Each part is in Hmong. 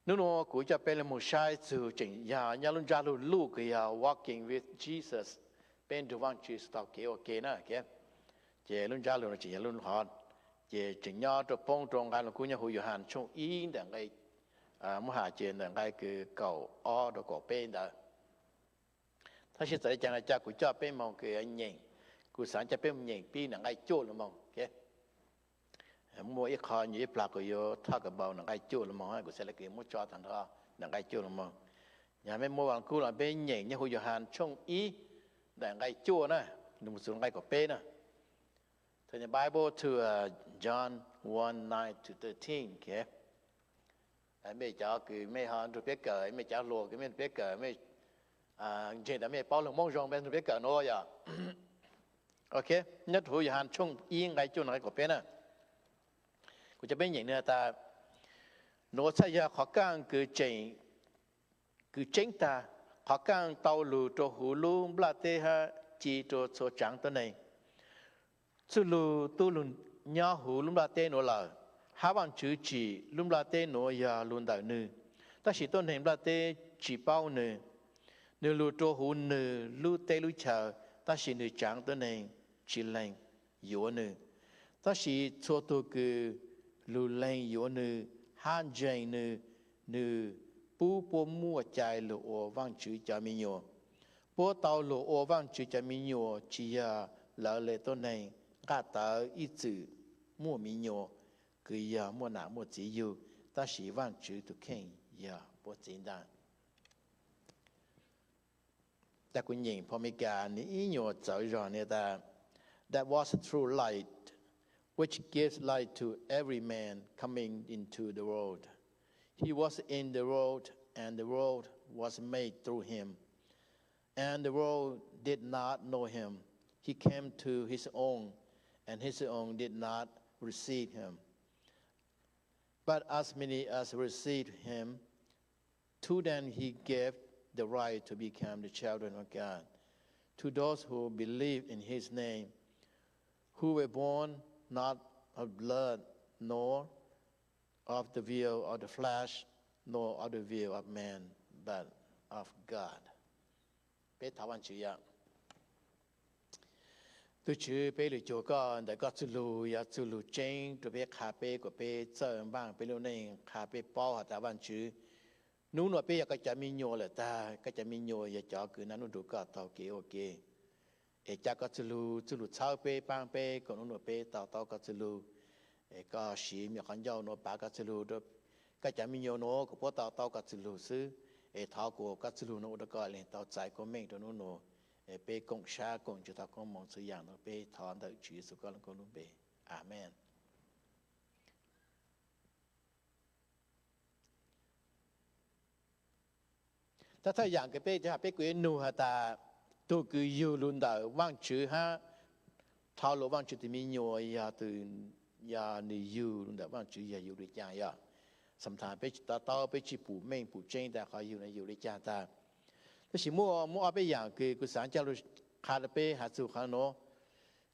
Hnub no kuv coj peb los mus saib txug tseem yog nyob lub ntsab lug Luke kws yog Walking with Jesus, peb nrug Vaajtswv tau kev ua ke na. Ces lub ntsab lug no tseem yog lub hov, ces tseem nyob rua poob rua nqai lug kub nyob huv Yauhas tshooj ib ntawm nqai, muab has ces ntawm nqai kws kaum ob rua kaum peb ntawd. Tab sis txawm le caag los kuv coj peb moog kws nyeem, kuv xaav coj peb moog nyeem pib ntawm nqai cuaj lug moog. Muaj ib qho nyuas ib plag kuv yuav talk about ntawm nqai cuaj lug moog, kuv xaav le kws muab tso taag nrho ntawm nqai cuaj lug moog. Yog mej muaj Vaaj Lug Kub los peb nyeem nyob huv Yauhas tshooj ib ntawm nqai cuaj na, lug moog txug nqai kaum peb na. Turn your Bible to uh, John one nine to thirteen, okay? Mej cov kws mej ho nrug piab kawm, mej cov hluas kws mej nrug piab kawm, mej ntseeg tas mej paub lug Moob zoo, peb nrug piab kawm nuav yog. Ok, nyob rua huv Yauhas tshooj ib nqai cuaj nqai kaum peb na. Kuv coj peb nyeem nwg tas, nuav txhaj yog qhov kaaj kws tseeb taag, qhov kaaj tau lug rua huv lub nplaj teb hab ci rua txhua tsaav tuab neeg. Txuj lug tub lug nyob huv lub nplaj teb nuav lawm, hab Vaajtswv tsim lub nplaj teb nuav yog lug ntawm nwg, tab sis tuab neeg nplaj teb tsi paub nwg. Nwg lug rua huv nwg lub teb lub chaw, tab sis nwg tsaav tuab neeg tsi lees yuav nwg. Tab sis txhua tug kws lug lees yuav nwg hab ntseeg nwg, nwg pub puab muaj cai lug ua Vaajtswv cov me nyuam. Puab tau lug ua Vaajtswv cov me nyuam tsi yog lawv le tuab neeg nqaj tawv ib txwm muaj me nyuam kws yog muaj nam muaj txiv yug, tab sis Vaajtswv tug kheej yog puab txiv ntag. Tag kuv nyeem phau Amelikas nwg ib nyuas txawv zog nwg tas, That was the true light, which gives light to every man coming into the world. He was in the world, and the world was made through him, and the world did not know him. He came to his own, and his own did not receive him. But as many as received him, to them he gave the right to become the children of God, to those who believe in his name, who were born not of blood, nor of the will of the flesh, nor of the will of man, but of God. Peb thov Vaajtswv yog, tug Tswv, peb lug cuag koj ntawm koj txuj lug yog txuj lug tseeb rua peb, qha peb kuas peb txawj npaaj peb lub neej, qha peb paub has tas Vaajtswv, nub nua peb yog koj cov me nyuam lawm tag, koj cov me nyuam yog cov kws naj nub nrug koj taug kev ua ke. Es ca koj txuj lug, txuj lug txhawb peb, paab peb kuas nub nua peb to taub koj txuj lug. Es koj siv me nyuam qhov ncauj nuav pav koj txuj lug rua koj cov me nyuam nuav kuas puab to taub koj txuj lug xwb. Es thov kuas koj txuj lug nuav ua rua koj leeg tau txais koob meej rua nub nua. Es peb koom sab koom ntsws thov koob moov txhua yaam nuav peb thov ntawm Tswv Yexus koj lub koob lub npe. Amees. Thawj thawj yaam kws peb, peb kuj yuav nug has tas, tug kws yug lug ntawm Vaajtswv hab dhau lug Vaajtswv tug me nyuam yog, yog nwg yug lug ntawm Vaajtswv yog yug le caag yog? Sometimes peb tsi to taub, peb tsi pum meej pum tseeb tas qhov yug nuav yug le caag tag. Tab sis muaj, muaj ob peb yaam kws kuv xaav ca lug qha rua peb has txug qhov nuav.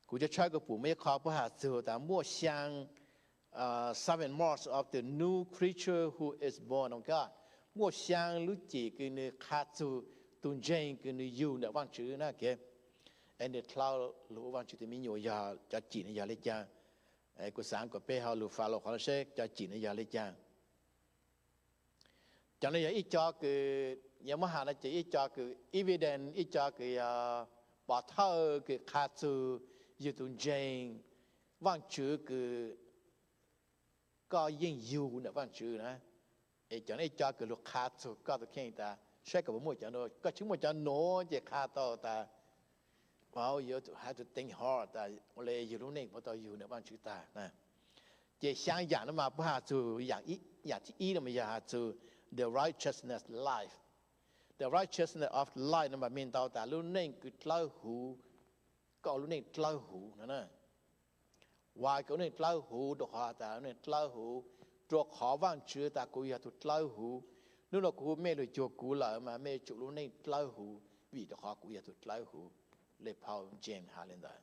Kuv ca tshawb kuv pum muaj ib qho puab has txug tas muaj xyaa, seven marks of the new creature who is born of God. Muaj xyaa lub cim kws nwg qha txug tug ntseeg kws nwg yug ntawm Vaajtswv na. Es nwg dhau lug ua Vaajtswv tug me nyuam yog cov cim nuav yog le caag? Kuv xaav kuas peb ho lug follow qhov nuav seb cov cim nuav yog le caag. Cov nuav yog ib co kws, yog muab has nuav ces ib co kws evidence, ib co kws yog pov thawj kws qha txug yug tug ntseeg Vaajtswv kws koj yeej yug ntawm Vaajtswv na. Es cov nuav ib co kws lug qha txug koj tug kheej tas, saib koj puas muaj cov nuav. Koj tsi muaj cov nuav ces qha tau tas, you have to think hard tas ua le yug lub neej puas tau yug ntawm Vaajtswv tag na. Ces xyaa yaam nuav mas puab has txug, yaam thib ib nuav mas yog has txug the righteousness life. The righteousness of life nuav mas mean tau tas lub neej kws dlawb huv, koj ua lub neej dlawb huv no na. Why koj lub neej dlawb huv? Rua qhov tas lub neej dlawb huv, rua qhov Vaajtswv tas kuv yog tug dlawb huv. Nub nua kuv hu mej lug cuag kuv lawm mas mej tsum lub neej dlawb huv, vim rua qhov kuv yog tug dlawb huv. Le phau James has le ntawd.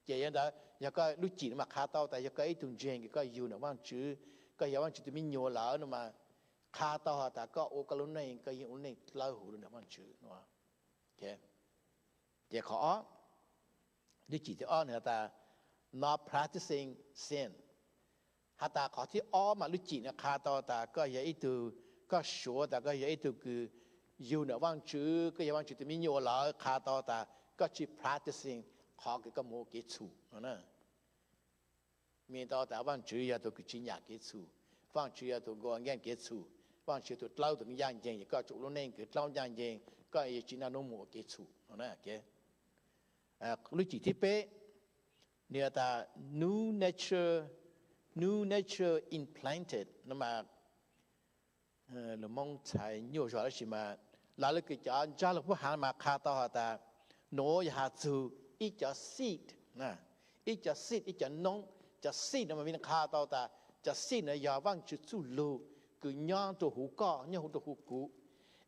Ces yog ntawd, yog koj lub cim nuav mas qha tau tas yog koj ib tug ntseeg kws koj yug ntawm Vaajtswv, koj yog Vaajtswv tug me nyuam lawm no mas, qha tau has tas koj ua koj lub neej koj yeej ua lub neej dawb huv rau ntawm Vaajtswv no. Ces qhov ob, lub cim thib ob nws has tas not practicing sin. Has tas qhov thib ob mas lub cim no qha tau tas koj yog ib tug, koj suav tas koj yog ib tug kws yug ntawm Vaajtswv, koj yog Vaajtswv tus me nyuam lawm, qha tau tas koj tsis practicing qhov kws koj mus ua kev txhum no na. Mean tau tas Vaajtswv yog tus kws tsis nyam kev txhum, Vaajtswv yog tus nkaus nkeej kev txhum, Vaajtswv tus dlawb tus ncaj ncees, koj tsum lub neej kws dlawb ncaj ncees, koj tsis naj nub mus ua kev txhum no na. Lub cim thib peb, nws has tas new nature, new nature implanted no mas lus Moob txhais nyuaj zog tab sis mas lawv lub kws cov ntsa lug pub has mas qha tau has tas nuav yog has txug ib cov seed, ib cov seed, ib cov noob. Cov seed no mas vim qha tau tas cov seed no yog Vaajtswv txuj lug kws nyob rua huv koj, nyob huv rua huv kuv,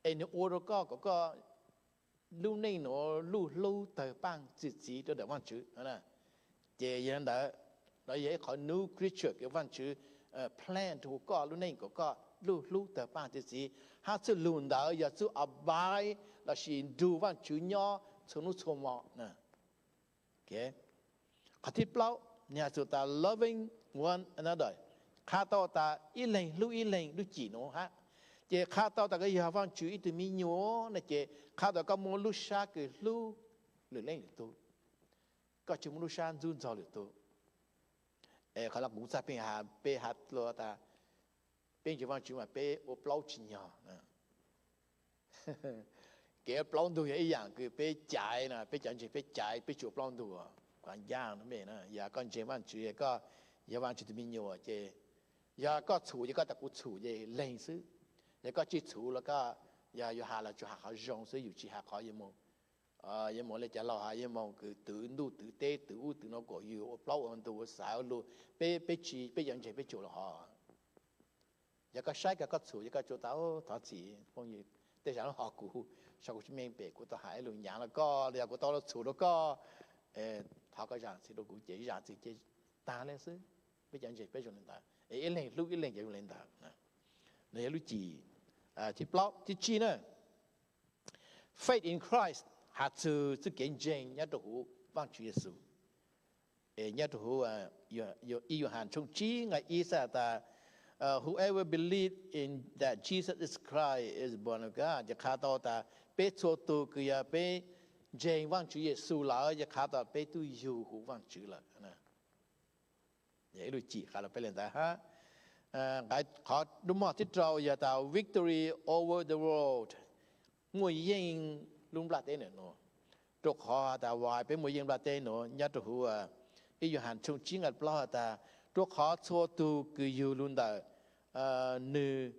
es nws ua rua koj kom koj lub neej nuav luj hlub tawg paaj txwv txiv rua ntawm Vaajtswv. Ces yog le ntawd, nuav yog ib qhov new creature kws Vaajtswv plan rua huv koj lub neej kom koj luj hlub tawg paaj txwv txiv, hab txuj lug ntawd yog txuj abide lossis nrug Vaajtswv nyob txhua nub txhua mo. Qhov thib plaub, nws has txug tas loving one another, qha tau tas ib leeg hlub ib leeg lub cim nuav hab. Ces qha tau tas koj yog Vaajtswv ib tug me nyuam no ces qha tau koj muaj lub sab kws hlub lwm leej lwm tug, koj tsis muaj lub sab ntxub ntxaug lwm tug. Qhov no kuv txhaj pheej has, peb has lug tas peb ntseeg Vaajtswv mas peb ua plaub tsis nyog. Kev ua plaub ntug yog ib yaam kws peb caiv na, peb cov ntseeg peb caiv, peb tsis ua plaub ntug. Kuv ncaaj no mej na, yog koj ntseeg Vaajtswv, koj yog Vaajtswv tus me nyuam ces yog koj txhum ces koj tas kuv txhum ces leeg xwb. Yog koj tsis txhum los koj, yog yus has los tsuas has qhov zoo xwb, yus tsis has qhov yuav moog, yuav moog le cov laug has, yuav moog kws twv ntuj twv teb twv ub twv nuav kom yus ua plaub ua ntug ua xaiv ua lug. Peb, peb tsis, peb cov ntseeg peb tsis ua le hov. Yog koj saib koj, koj txhum ces koj tsuas tas thov txim phooj ywg, tej zag lub hov kuv, sau kuv tsis meej pem kuv tau has ib lus nyaav rua koj los yog kuv tau lug txhum rua koj, thov koj zaam txim rua kuv ces zaam txim ces taag le xwb. Peb cov ntseeg peb zoo le ntawd es ib leeg hlub ib leeg ces zoo le ntawd. No yog lub cim thib plaub. Thib tsib na, faith in Christ has txug txuj kev ntseeg nyob rua huv Vaajtswv Yexus. Nyob rua huv ib Yauhas tshooj tsib nqai ib xav tas, whoever believe in that Jesus is Christ is born of God, ces qha tau tas peb txhua tug kws yog peb ntseeg Vaajtswv Yexus lawm ces qha tau peb tub yug huv Vaajtswv lawm. Ib lub cim qha rua peb le ntawd hab. Nqai qhov lub moj thib rau yog tas victory over the world, muaj yeej lub nplaj teb nuav. Rua qhov has tas why peb muaj yeej nplaj teb nuav nyob rua huv ib Yauhas tshooj tsib nqai plaub has tas, rua qhov txhua tug kws yug lug ntawm nwg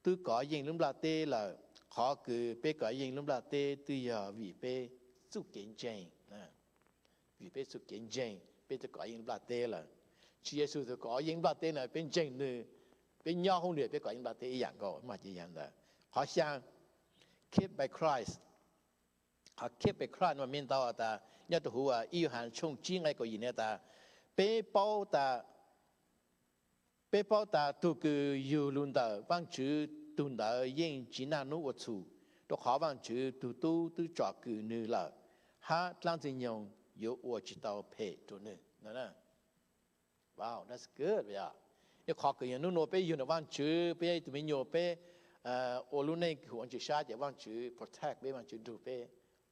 twb kov yeej lub nplaj teb lawm. Qhov kws peb kov yeej lub nplaj teb twb yog vim peb txuj kev ntseeg. Vim peb txuj kev ntseeg peb twb kov yeej lub nplaj teb lawm. Tswv Yexus tug kov yeej lub nplaj teb na, peb ntseeg nwg, peb nyob huv nwg peb kov yeej nplaj teb ib yaam nkaus. Maj ces yog ntawd. Qhov xyaa, kept by Christ. Qhov kept by Christ mas mean tau tas nyob rua huv ib Yauhas tshooj tsib nqai kaum yim ne tas, peb paub tas, peb paub tas tug kws yug lug ntawm Vaajtswv tug ntawd yeej tsi naj nub ua txhum, rua qhov Vaajtswv tug tub twb tsom kwm nwg lawm, hab dlaab Ntxwg Nyoog yuav ua tsi tau phem rua nwg. Wow, that's good. Ib qhov kws yog nub nua peb yug ntawm Vaajtswv, peb yog ib tug me nyuam, peb ua lub neej kws huv ntsis sab ces Vaajtswv protect peb, Vaajtswv nrug peb,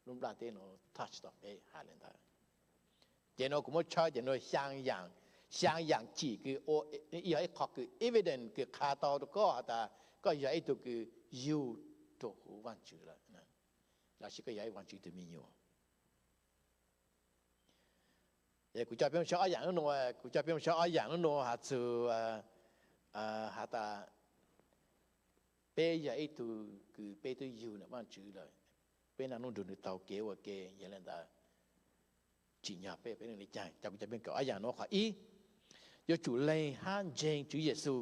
lub nplaj teb nuav touch tau peb has le ntawd. Ces nuav kuv muab tshawb ces nuav xyaa yaam, xyaa yaam cim kws yog ib qhov kws evidence kws qha tau rua koj has tas koj yog ib tug kws yug rua huv Vaajtswv lawm, lossis koj yog ib Vaajtswv tug me nyuam. Kuv coj peb mus saib ob yaam nub nua, kuv coj peb mus saib ob yaam nub nua has txug has tas peb yog ib tug kws peb twb yug ntawm Vaajtswv lawm, peb naj nub nrug nwg taug kev ua ke, yog le ntawd tsim nyog peb, peb le caag. Coj kuv coj peb kawm ob yaam nua. Qhov ib, yuav tsum leeg hab ntseeg Tswv Yexus,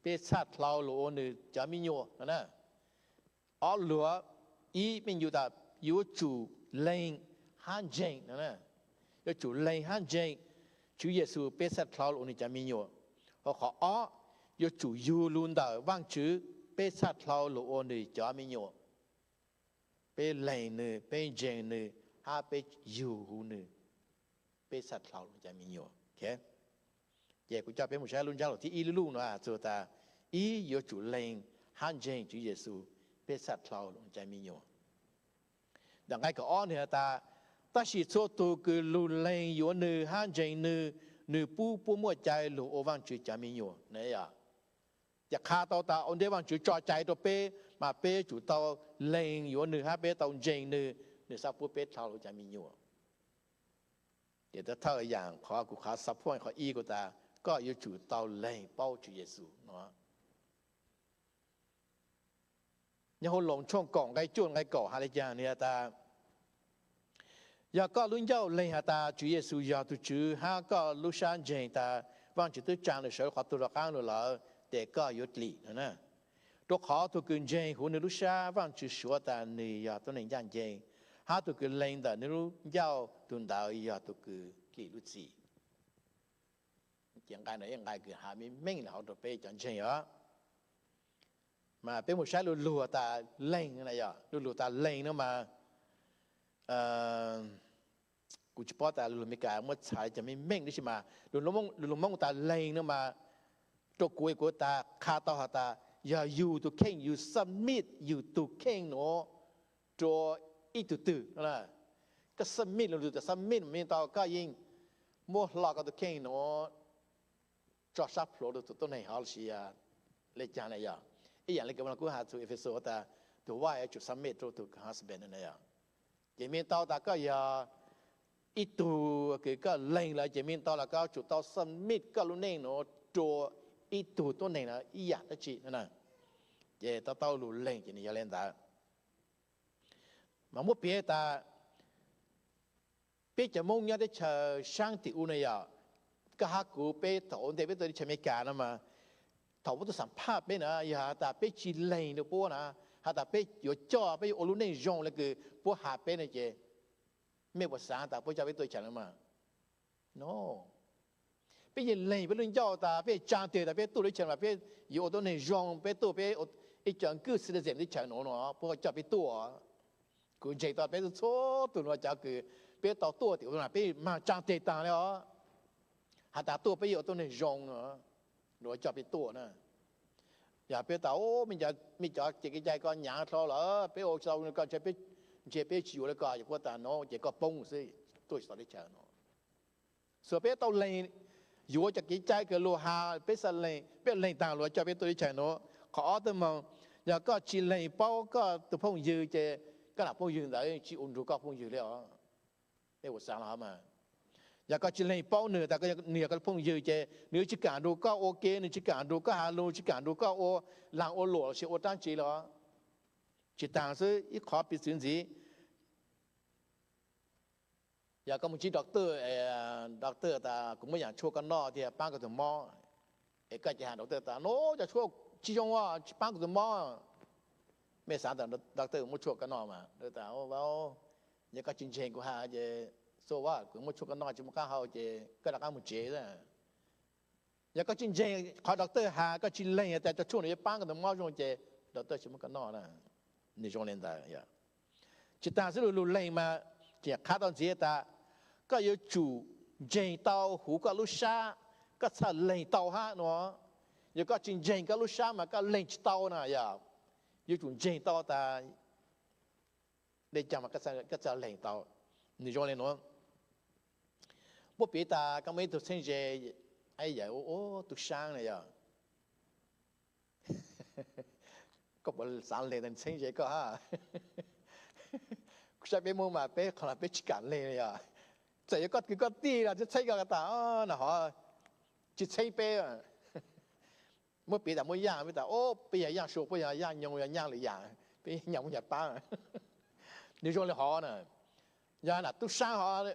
peb txhaj dlhau lug ua nwg cov me nyuam no na. Ob luag, ib, meej yug tas yuav tsum leeg hab ntseeg no na. Yuav tsum leeg hab ntseeg Tswv Yexus peb txhaj dlhau lug ua nwg cov me nyuam. Ho qhov ob, yuav tsum yug lug ntawm Vaajtswv. peb txhaj dlhau lug ua nws cov me nyuam. Peb lees nws, peb ntseeg nws, hab peb yug huv nws, peb txhaj dlhau lug cov me nyuam. Ces kuv coj peb mus saib lub ntsab lus thib ib lub lub no txug tas, ib, yuav tsum lees hab ntseeg Tswv Yexus, peb txhaj dlhau lug cov me nyuam. Ntawm nqai kaum ob nwg has tas, tab sis txhua tug kws lug lees yuav nws hab ntseeg nws, nws pub puab muaj cai lug ua Vaajtswv cov me nyuam. Ces qha tau tas ua ntej Vaajtswv tso cai rua peb mas peb yuav tsum tau lees yuav nws hab peb tau ntseeg nws, nws xaav pub peb dlhau lug cov me nyuam. Ces thawj yaam qhov kuv qhov support qhov ib kuv tas, koj yuav tsum tau lees paub Tswv Yexus no. Nyob huv Loos tshooj kaum nqai cuaj nqai kaum has le caag, nwg has tas, yog koj lub ncauj lees has tas Tswv Yexus yog tug Tswv hab koj lub sab ntseeg tas Vaajtswv twb tsaa nwg sawv qhov tuag rov qaab lug lawm, tes koj yuav dlim no na. Rua qhov tug kws ntseeg huv nwg lub sab Vaajtswv suav tas nwg yog tuab neeg ncaaj nceeg, hab tug kws lees ntawm nwg lub ncauj tug ntawd yog tug kws dlim lub txim. Ces nqai no ib nqai kws has meej meej le hauv rua peb cov ntseeg os. Mas peb mus saib lu lug tas lees, lu lug tas lees no mas, kuv tsi paub tas lu lug Amelikas muab txhais cov meej meej tab sis mas lu lug Moob tas lees no mas, rua kuv kuv tas qha tau has tas yog yug tug kheej, yug submit yug tug kheej nuav rua ib tug twg. Koj submit, lu lug tas submit mean tau koj yeej muab hlo koj tug kheej nuav tso sab plhuav rua tug tuab neeg hov lossis le caag na yog. Ib yaam le kws no kuv has txug Efexus tas tug wife yuav tsum submit rua tug husband na yog. Ces mean tau tas koj yog ib tug kws koj lees lawm ces mean tau los koj tsum tau submit koj lub neej nuav rua ib tug tuab neeg na ib yaam dlaab tsi na. Ces tau tau lug lees ces nwg yog le ntawd. Mas muab piav tas peb cov Moob nyob teb chaws saab tim u na yog, koj hab kuv peb thaum ua ntej peb tuaj teb chaws Amelikas no mas, thaum puab tuaj xam phaj peb na yog has tas peb tsi lees rua puab na, has tas peb yuav coj peb yuav ua lub neej zoo le kws puab has peb no ces, mej puas xaav tas puab coj peb tuaj teb chaws no mas? No. Peb yeej lees peb lub ncauj tas peb tsaa teg tas peb tuaj lub teb chaws mas peb yuav ua tuab neeg zoo, peb tuaj peb ib co good citizen teb chaws nuav no puab coj peb tuaj. Kuv ntseeg tas peb txhua tug nuav cov kws peb tau tuaj tim u na peb maag tsaa teg taag le os, has tas tuaj peb yuav ua tuab neeg zoo no, luag coj peb tuaj na. Yog peb tas, mej cov kev cai ko nyaav dlhau lawm, peb ua tsi tau le ko, ntshe peb tsi yuav le ko, puab tas no ces koj poob xwb, tuaj tsi tau teb chaws no. Xwb peb tau lees yuav cov kev cai kws luag has, peb xav lees, peb lees taag luag coj peb tuaj teb chaws nuav. Qhov ob tug moog, yog koj tsi lees paub koj tug phooj ywg ces koj nam phooj ywg ntawd tsi ua nrug koj phooj ywg le os. Peb ua xaav los mas, yog koj tsi lees paub nwg tas nwg yog koj phooj ywg ces nwg tsi kaam nrug koj ua ke, nwg tsi kaam nrug koj has lug, tsi kaam nrug koj ua laag ua luam lossis ua dlaab tsi le os. Tsi taag xwb, ib qhov piv txwv ntxiv, yog koj mus ntsib doctor, doctor tas kuv muab yaam tshuaj koj noj thiaj paab koj tug mob, es koj ces has doctor tas no cov tshuaj tsi zoo, tsi paab kuv tug mob. Mej xaav tas doctor muab tshuaj koj noj mas, tas, yog koj tsi ntseeg kuv has ces, xua vas, kuv muab tshuaj koj noj tsi muaj qaab hau ces koj rov qaab mus tsev. Yog koj tsi ntseeg qhov doctor has, koj tsi lees tas cov tshuaj nuav yuav paab koj tug mob zoo ces doctor tsi muab koj noj na. Nwg zoo le ntawd. Tsi taag xwb, lug lees mas tseem qha tau ntxiv tas koj yuav tsum ntseeg tau huv koj lub sab, koj txhaj lees tau hab no. Yog koj tsi ntseeg koj lub sab mas koj lees tsi tau na yog. Yuav tsum ntseeg tau tas le caag mas koj txhaj lees tau. Nwg zoo le nuav, muab piav tas koj muaj ib tug txheeb ze, yawm ua tub saab na yog, koj puas xaav lees tas nwg txheeb ze koj hab? Saib peb Moob mas peb qhov no peb tsi kaam lees yog. Txawm yog koj kwv koj tij los txheeb koj tas no hov, tsi txheeb peb. Muab piav tas muab yaaj, peb tas peb yog yaaj sua, puab yog yaaj nyoog, yog nyaaj lwm yaam, peb nyaam muab nyaam paab. Nwg zoo le hov na, yog nam tub saab hov,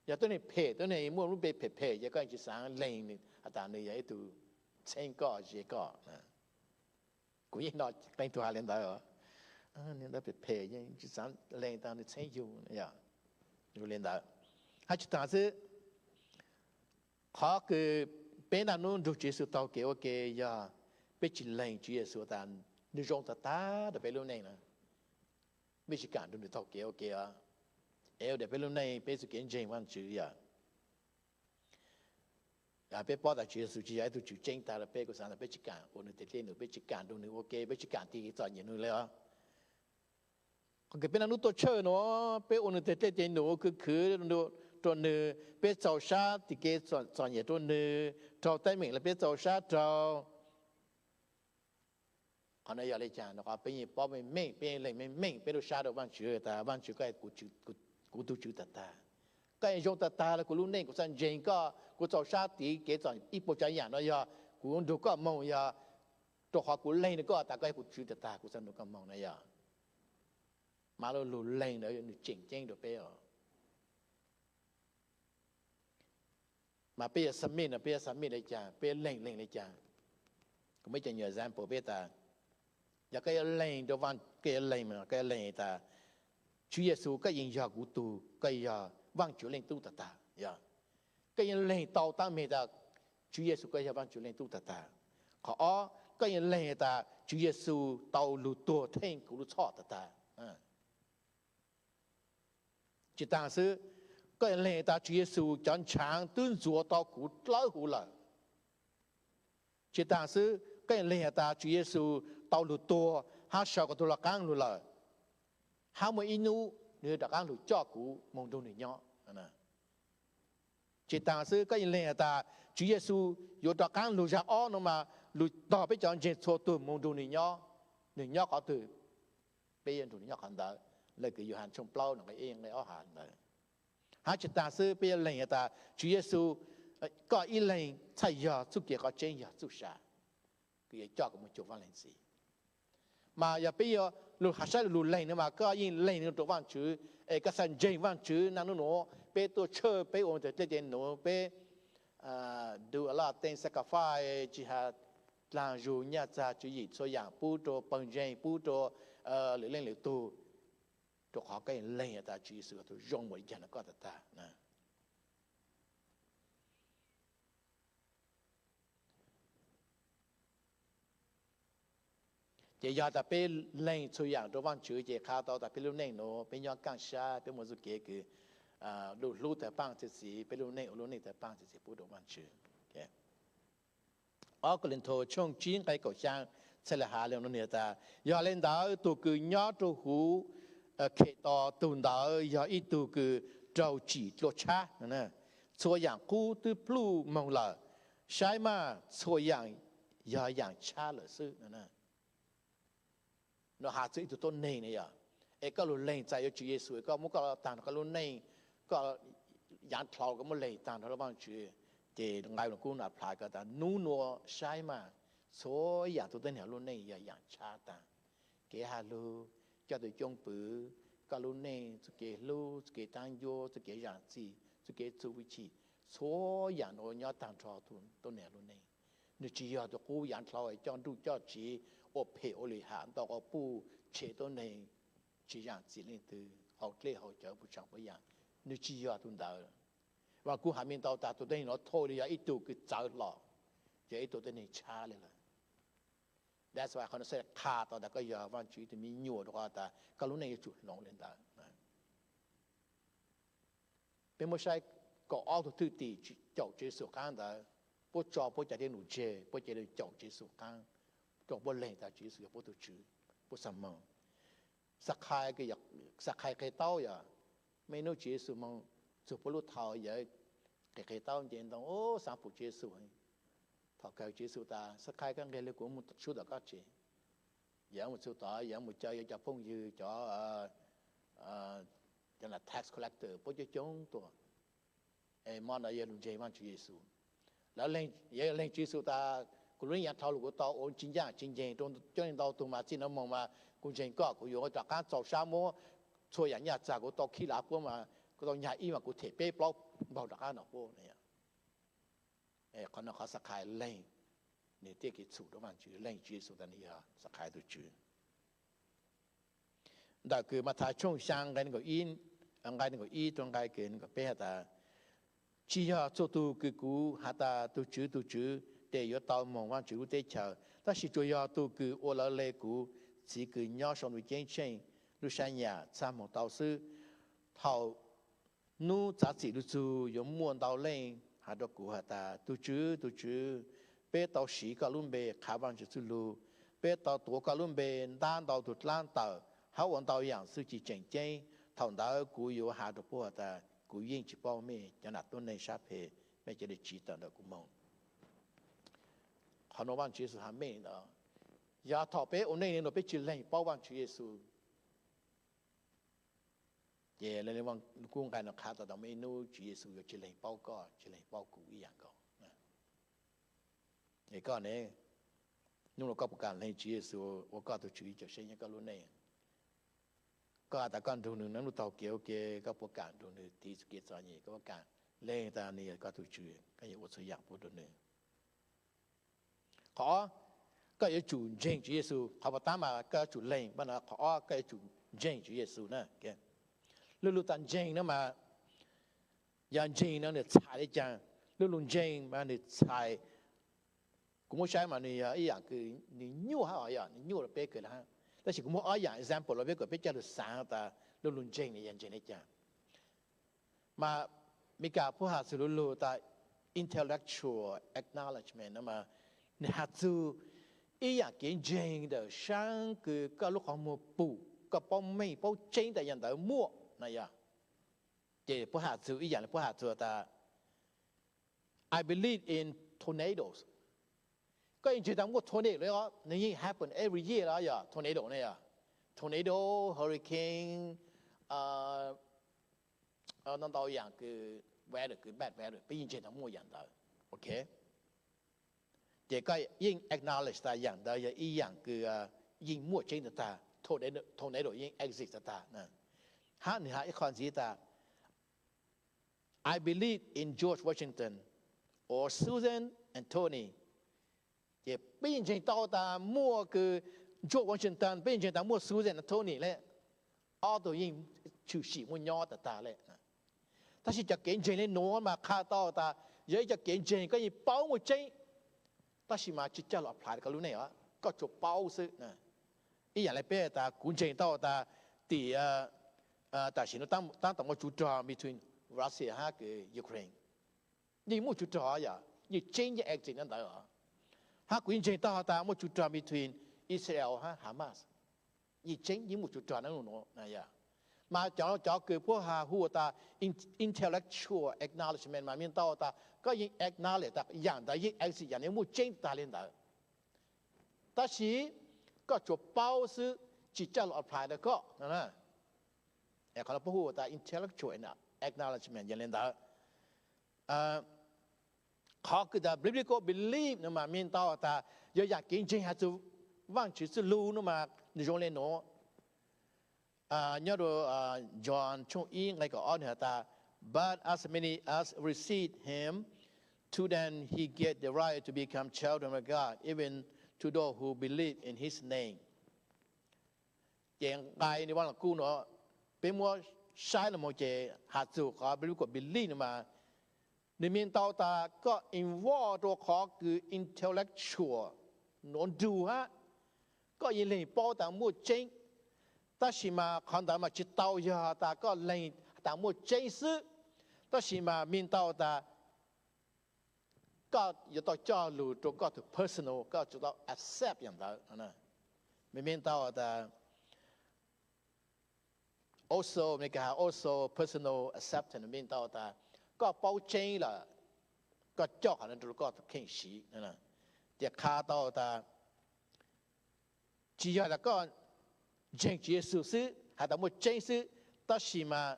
yog tuab neeg phem, tuab neeg muaj lub npe phem phem ces koj tsi xaav lees has tas nwg yog ib tug txheeb koj ze koj. Kuv yeej hnov qee tug has le ntawd, ntawd phem phem, tsi xaav lees tas nwg txheeb yug. Zoo le ntawd hab tsi taag xwb, qhov kws peb naj nub nrug Tswv Yexus taug kev ua ke yog peb tsis lees Tswv Yexus tas nws zoo tag tag rau peb lub neej na, peb tsis kam nrog nws taug kev ua ke os. Es ua rau peb lub neej peb txoj kev ntseeg Vajtswv yog peb paub tas Tswv Yexus tsis yog ib tug tswv tseeb tag rau peb, kuv xav tas peb tsis kam ua nws tes dej num, peb tsis kam nrog nws ua ke, peb tsis kam tig txom nyem nws li os. Qhov kws peb noj hnub tuaj tshawj no, peb ua nws tes dej tes num khwv khwv rau nws, peb txaus sab tig kev txom nyem rau nws, raug teeb meem los peb txaus sab raug. Qhov no yog li cas? Nws qhov peb yeej paub meej meej, peb yeej lees meej meej, peb lub sab rau Vajtswv tas Vajtswv koj yog kuv tus Tswv tag tag. Koj yeej zoo tag tag rau kuv lub neej, kuv txhaj ntseeg koj, kuv txaus sab tig kev txom ib puas tsav yam no yog kuv nrug koj moog, yog rau qhov kuv lees nrug koj tas koj yog kuv Tswv tag tag, kuv txhaj nrug koj moog no yog. Mas lub lug lees ntawd nws tseem ceeb rau peb os. Mas peb yuav submit no, peb yuav submit li cas, peb yuav lees lees li cas? Kuv muab cov nyuag example peb tas, yog koj yuav lees rau Vaaj, koj yuav lees, koj yuav lees tas Tswv Yexus koj yeej yog kuv tug, koj yog Vaajtswv Leej Tub tag tag, yog koj yeej lees tau taab meeg tas Tswv Yexus koj yog Vaajtswv Leej Tub tag tag. Qhov ob, koj yeej lees tas Tswv Yexus tau lug tuag theej kuv lub txhoj tag tag. Tsis taag xwb, koj yeej lees tas Tswv Yexus cov ntshaav twb ntxuav tau kuv dlawb huv lawm. Tsis taag xwb, koj yeej lees tas Tswv Yexus tau lug tuag hab sawv kom tug lug qaab lug lawm, hab muaj ib nub nws rov qaab lug coj kuv moog nrug nws nyob. Tsis taag xwb, koj yeej lees tas Tswv Yexus yuav rov qaab lug zag ob no mas lug tog peb cov ntseeg txhua tug moog nrug nws nyob. Nws nyob qhov twg, peb yuav nrug nws nyob qhov ntawd. Leej Kwv Yauhas tshooj plaub nqe ib nqe ob has ntawd. Hab tsis taag xwb, peb yuav lees tas Tswv Yexus, koj ib leeg txhaj yog txuj kev qhov tseeb yog txuj sa kws yuav coj koj moog cuag Vaaj Leej Txiv. Mas yog peb yuav lug has saib lug lees no mas koj yeej lees no rua Vaajtswv, es koj txhaj ntseeg Vaajtswv. Naj nub nuav peb tuaj tshawj, peb ua tes dlej tes num, peb do a lot of things, sacrifice, tsis has dlaag zug, nyaj txag tswv yim, txhua yaam pub rua pawg ntseeg, pub rua lwm leej lwm tug, rua qhov koj yeej lees tas Tswv Yexus yog tug zoo npaum li caag rua koj tag tag. Ces yog tas peb lees txhua yaam rua Vaajtswv ces qha tau tas peb lub neej nuav peb nyob kaaj sab, peb muaj txuj kev kws du hlub tawg paaj txwv txiv, peb lub neej ua lub neej tawg paaj txwv txiv pub rua Vaajtswv. Ob Kauleethaus tshooj tsib nqe kaum xyaa txhaj le has le nuav tas, yog le ntawd tug kws nyob rua huv Khetos, tug ntawd yog ib tug kws raug tsim dlua tshab. Txhua yaam qub twb pluj moog lawm, saib mas txhua yaam yog yaam tshab lawm xwb. Nuav has txug ib tug tuab neeg ne yog, es koj lug lees txais yuav Tswv Yexus, koj muab koj taag nrho koj lub neej, koj yaav dlhau koj muab lees taag nrho rua Vaajtswv, ces nqai lug kub nuav plhav koj tas nub nuav saib mas txhua yaam tug tuab neeg lub neej yog yaam tshab taag. Kev has lug, coj tug coob pwg, koj lub neej, txuj kev hlub, txuj kev taab ncuab, txuj kev zaam txim, txuj kev txuj hwj chim, txhua yaam nuav nyob taag nrho tug tuab neeg lub neej. Nwg tsis yog tug qub yaav dlhau coj nruj coj tsiv, ua phem ua lwm ham, ntau quas puj, tshem tuab neeg, tsis zaam txim leej twg, haus dlej haus cawv puv tsaav puv yaam. Nwg tsis yog tug ntawd. Vaaj kub has me ntau tas tug tuab neeg nuav totally yog ib tug kws txawv hlo, yog ib tug tuab neeg tshab le lawm. That's why qhov nuav xwb qha tau tas koj yog Vaajtswv ib tug me nyuam rua qhov tas koj lub neej yuav tsum hloov le ntawd. Peb muab saib kaum ob tug thwj tim caum Tswv Yexus qaab ntawd, puab tso puab cov dlej num tseg, puab cia li caum Tswv Yexus qaab, rua puab lees tas Tswv Yexus yog puab tug Tswv, puab xaav moog. Xakhais, Xakhais qhia taub yog, muaj ib nub Tswv Yexus moog txug puab lub thau, yawg qhia qhia taub nce ntoo, xaav pum Tswv Yexus. Thaum kawg Tswv Yexus tas, Xakhais, koj nqeg le kuv moog sub tom koj tsev. Yawg moog txug tod, yawg moog caw yawg cov phooj ywg, cov, cov tax collector puab coob coob tuaj. Es mo ntawd yog lug ntseeg Vaajtswv Yexus. Lawv, yawg lees Tswv Yexus tas, kuv lub neej yaav dlhau lug, kuv tau ua tsis ncaaj tsis nceeg rua coob leej ntau tug mas txij nuav moog mas kuv ntseeg koj, kuv yuav rov qaab txaus sab muab txhua yaam nyaj txag kuv tau khib lav puab mas, kuv tau nyag ib mas kuv them peb plaub npaug rov qaab no puab. Qhov no qhov Xakhais lees, nwg thiaj kev txhum rua Vaajtswv, lees Tswv Yexus tas nwg yog Xakhais tug Tswv. Ntawm kws Mathais tshooj xyaa nqe neeg nkaum ib, nqe neeg nkaum ib rua nqe kws neeg nkaum peb has tas, tsis yog txhua tug kws kuv has tas tug Tswv, tug Tswv, tes yuav tau moog Vaajtswv lub teb chaws, Tab sis tsuas yog tus kws ua lawv le kuv Txiv kws nyob saum ntuj ceeb tsheej lub sab nyam txaj muag tau xwb. Thaum hnub txav txim lug txug yuav muaj ntau leej has rua kuv has tas, Tug Tswv, Tug Tswv, peb tau siv koj lub npe qha Vaajtswv txuj lug, peb tau tuav koj lub npe ntab ntau tug dlaab tawm hab ua ntau yaam txuj ci tseem ceeb. Thaum ntawd kuv yuav has rua puab has tas, kuv yeej tsi paub mej cov nam tuab neeg sab phem, mej ca le tsiv tawm ntawm kuv moog. Qhov nuav Vaajtswv Yexus has mej ntawd. Yog thaum peb ua neej le nuav peb tsi leeg paub Vaajtswv Yexus, ces kuv nqai nuav qha tas, tau muaj ib hnub Tswv Yexus yuav tsi leeg paub koj, tsi leeg paub kuv ib yaam nkaus. Es koj ne, hnub nuav koj puas kam leeg Tswv Yexus ua koj tug Tswv Cawmseej nyob koj lub neej? Koj has tas koj nrug nwg nyob lub taug kev ua ke, koj puas kam nrug nwg tiv txuj kev txom nyem? Koj puas kam leeg tas nwg yog koj tug Tswv, koj yuav ua txhua yaam pub rua nwg? Qhov ob, koj yuav tsum ntseeg Tswv Yexus. Qhov puas tab mas koj yuav tsum leeg, qhov ob koj yuav tsum ntseeg Tswv Yexus na. Lub lug tas ntseeg nuav mas, yog ntseeg nuav nwg txhais le caag? Lub lug ntseeg mas nwg txhais, kuv muab saib mas nwg yog ib yaam kws nwg nyuaj hab, yog nwg nyuaj rua peb kawg le hab. Tab sis kuv muab ob yaam example rua peb kom peb coj lug xaav tas lub lug ntseeg nwg yog ntseeg le caag. Mas Meskas puab has txug lub lug tas intellectual acknowledgement nuav mas, nwg has txug ib yaam kev ntseeg ntawm saab kws koj lub qhov muag pum, koj paub meej paub tseeb tas yaam ntawd muaj na yog. Ces puab has txug ib yaam le puab has txug tas, I believe in tornadoes. Koj yeej ntseeg tas muaj tornado le os, nwg yeej happen every year los yog tornado ne yog, tornado, hurricane, ntau ntau yaam kws weather, kws bad weather, peb yeej ntseeg tas muaj yaam ntawd. Ok, ces koj yeej acknowledge tas yaam ntawd yog ib yaam kws yeej muaj tseeb tag tag, tornado yeej exist tag tag. Hab nwg has ib qho ntxiv tas, I believe in George Washington or Susan and Tony. Ces peb yeej ntseeg tau tas muaj kws George Washington, peb yeej ntseeg tas muaj Susan and Tony le, ob tug yeej tshwm sim muaj nyob tag tag le. Tab sis cov kev ntseeg le nuav mas qha tau tas yog ib cov kev ntseeg koj yeej paub muaj tseeb, tab sis mas tsi coj lug apply rua koj lub neej os, koj tsuas paub xwb. Ib yaam le peb tas kuv ntseeg tau tas tim tam sim nuav taab tom muaj tsuv rog between Russia hab kws Ukraine, yeej muaj tsuv rog yog, yeej tseeb yeej exist nyob ntawd os. Hab kuv yeej ntseeg tau tas muaj tsuv rog between Israel hab Hamas, yeej tseeb yeej muaj tsuv rog nyob nuav. Mas cov, cov kws puab has hu tas intellectual acknowledgement mas meej tau tas koj yeej acknowledge tas yaam ntawd yeej exist, yaam ntawd muaj tseeb tag le ntawd, tab sis koj tsuas paub xwb, tsi coj lug apply rua koj. Qhov nuav puab hu tas intellectual acknowledgement yog le ntawd. Qhov kws tas biblical belief nuav mas meej tau tas yog yaam kev ntseeg has txug Vaajtswv txuj lug nuav mas nwg zoo le nuav. Nyob rua John tshooj ib nqe kaum ob nwg has tas, But as many as received him, to them he gave the right to become children of God, even to those who believe in his name. Ces nqai nwg Vaaj Lug Kub nuav, peb muab saib lug moog ces has txug qhov biblical belief nuav mas, nwg meej tau tas koj involve rua qhov kws intellectual nuav nrug hab, koj yeej leeg paub tas muaj tseeb, tab sis mas qhov ntawd mas tsi tau yog tas koj leeg tas muaj tseeb xwb, tab sis mas meej tau tas koj yuav tau coj lug rua koj tug personal, koj yuav tau accept yaam ntawd. Meej tau tas also, Meskas has also personal acceptance meej tau tas koj paub tseeb lawm, koj coj qhov nuav rua koj tug kheej siv. Ces qha tau tas tsi yog tas koj ntseeg Tswv Yexus xwb has tas muaj tseeb xwb, tab sis mas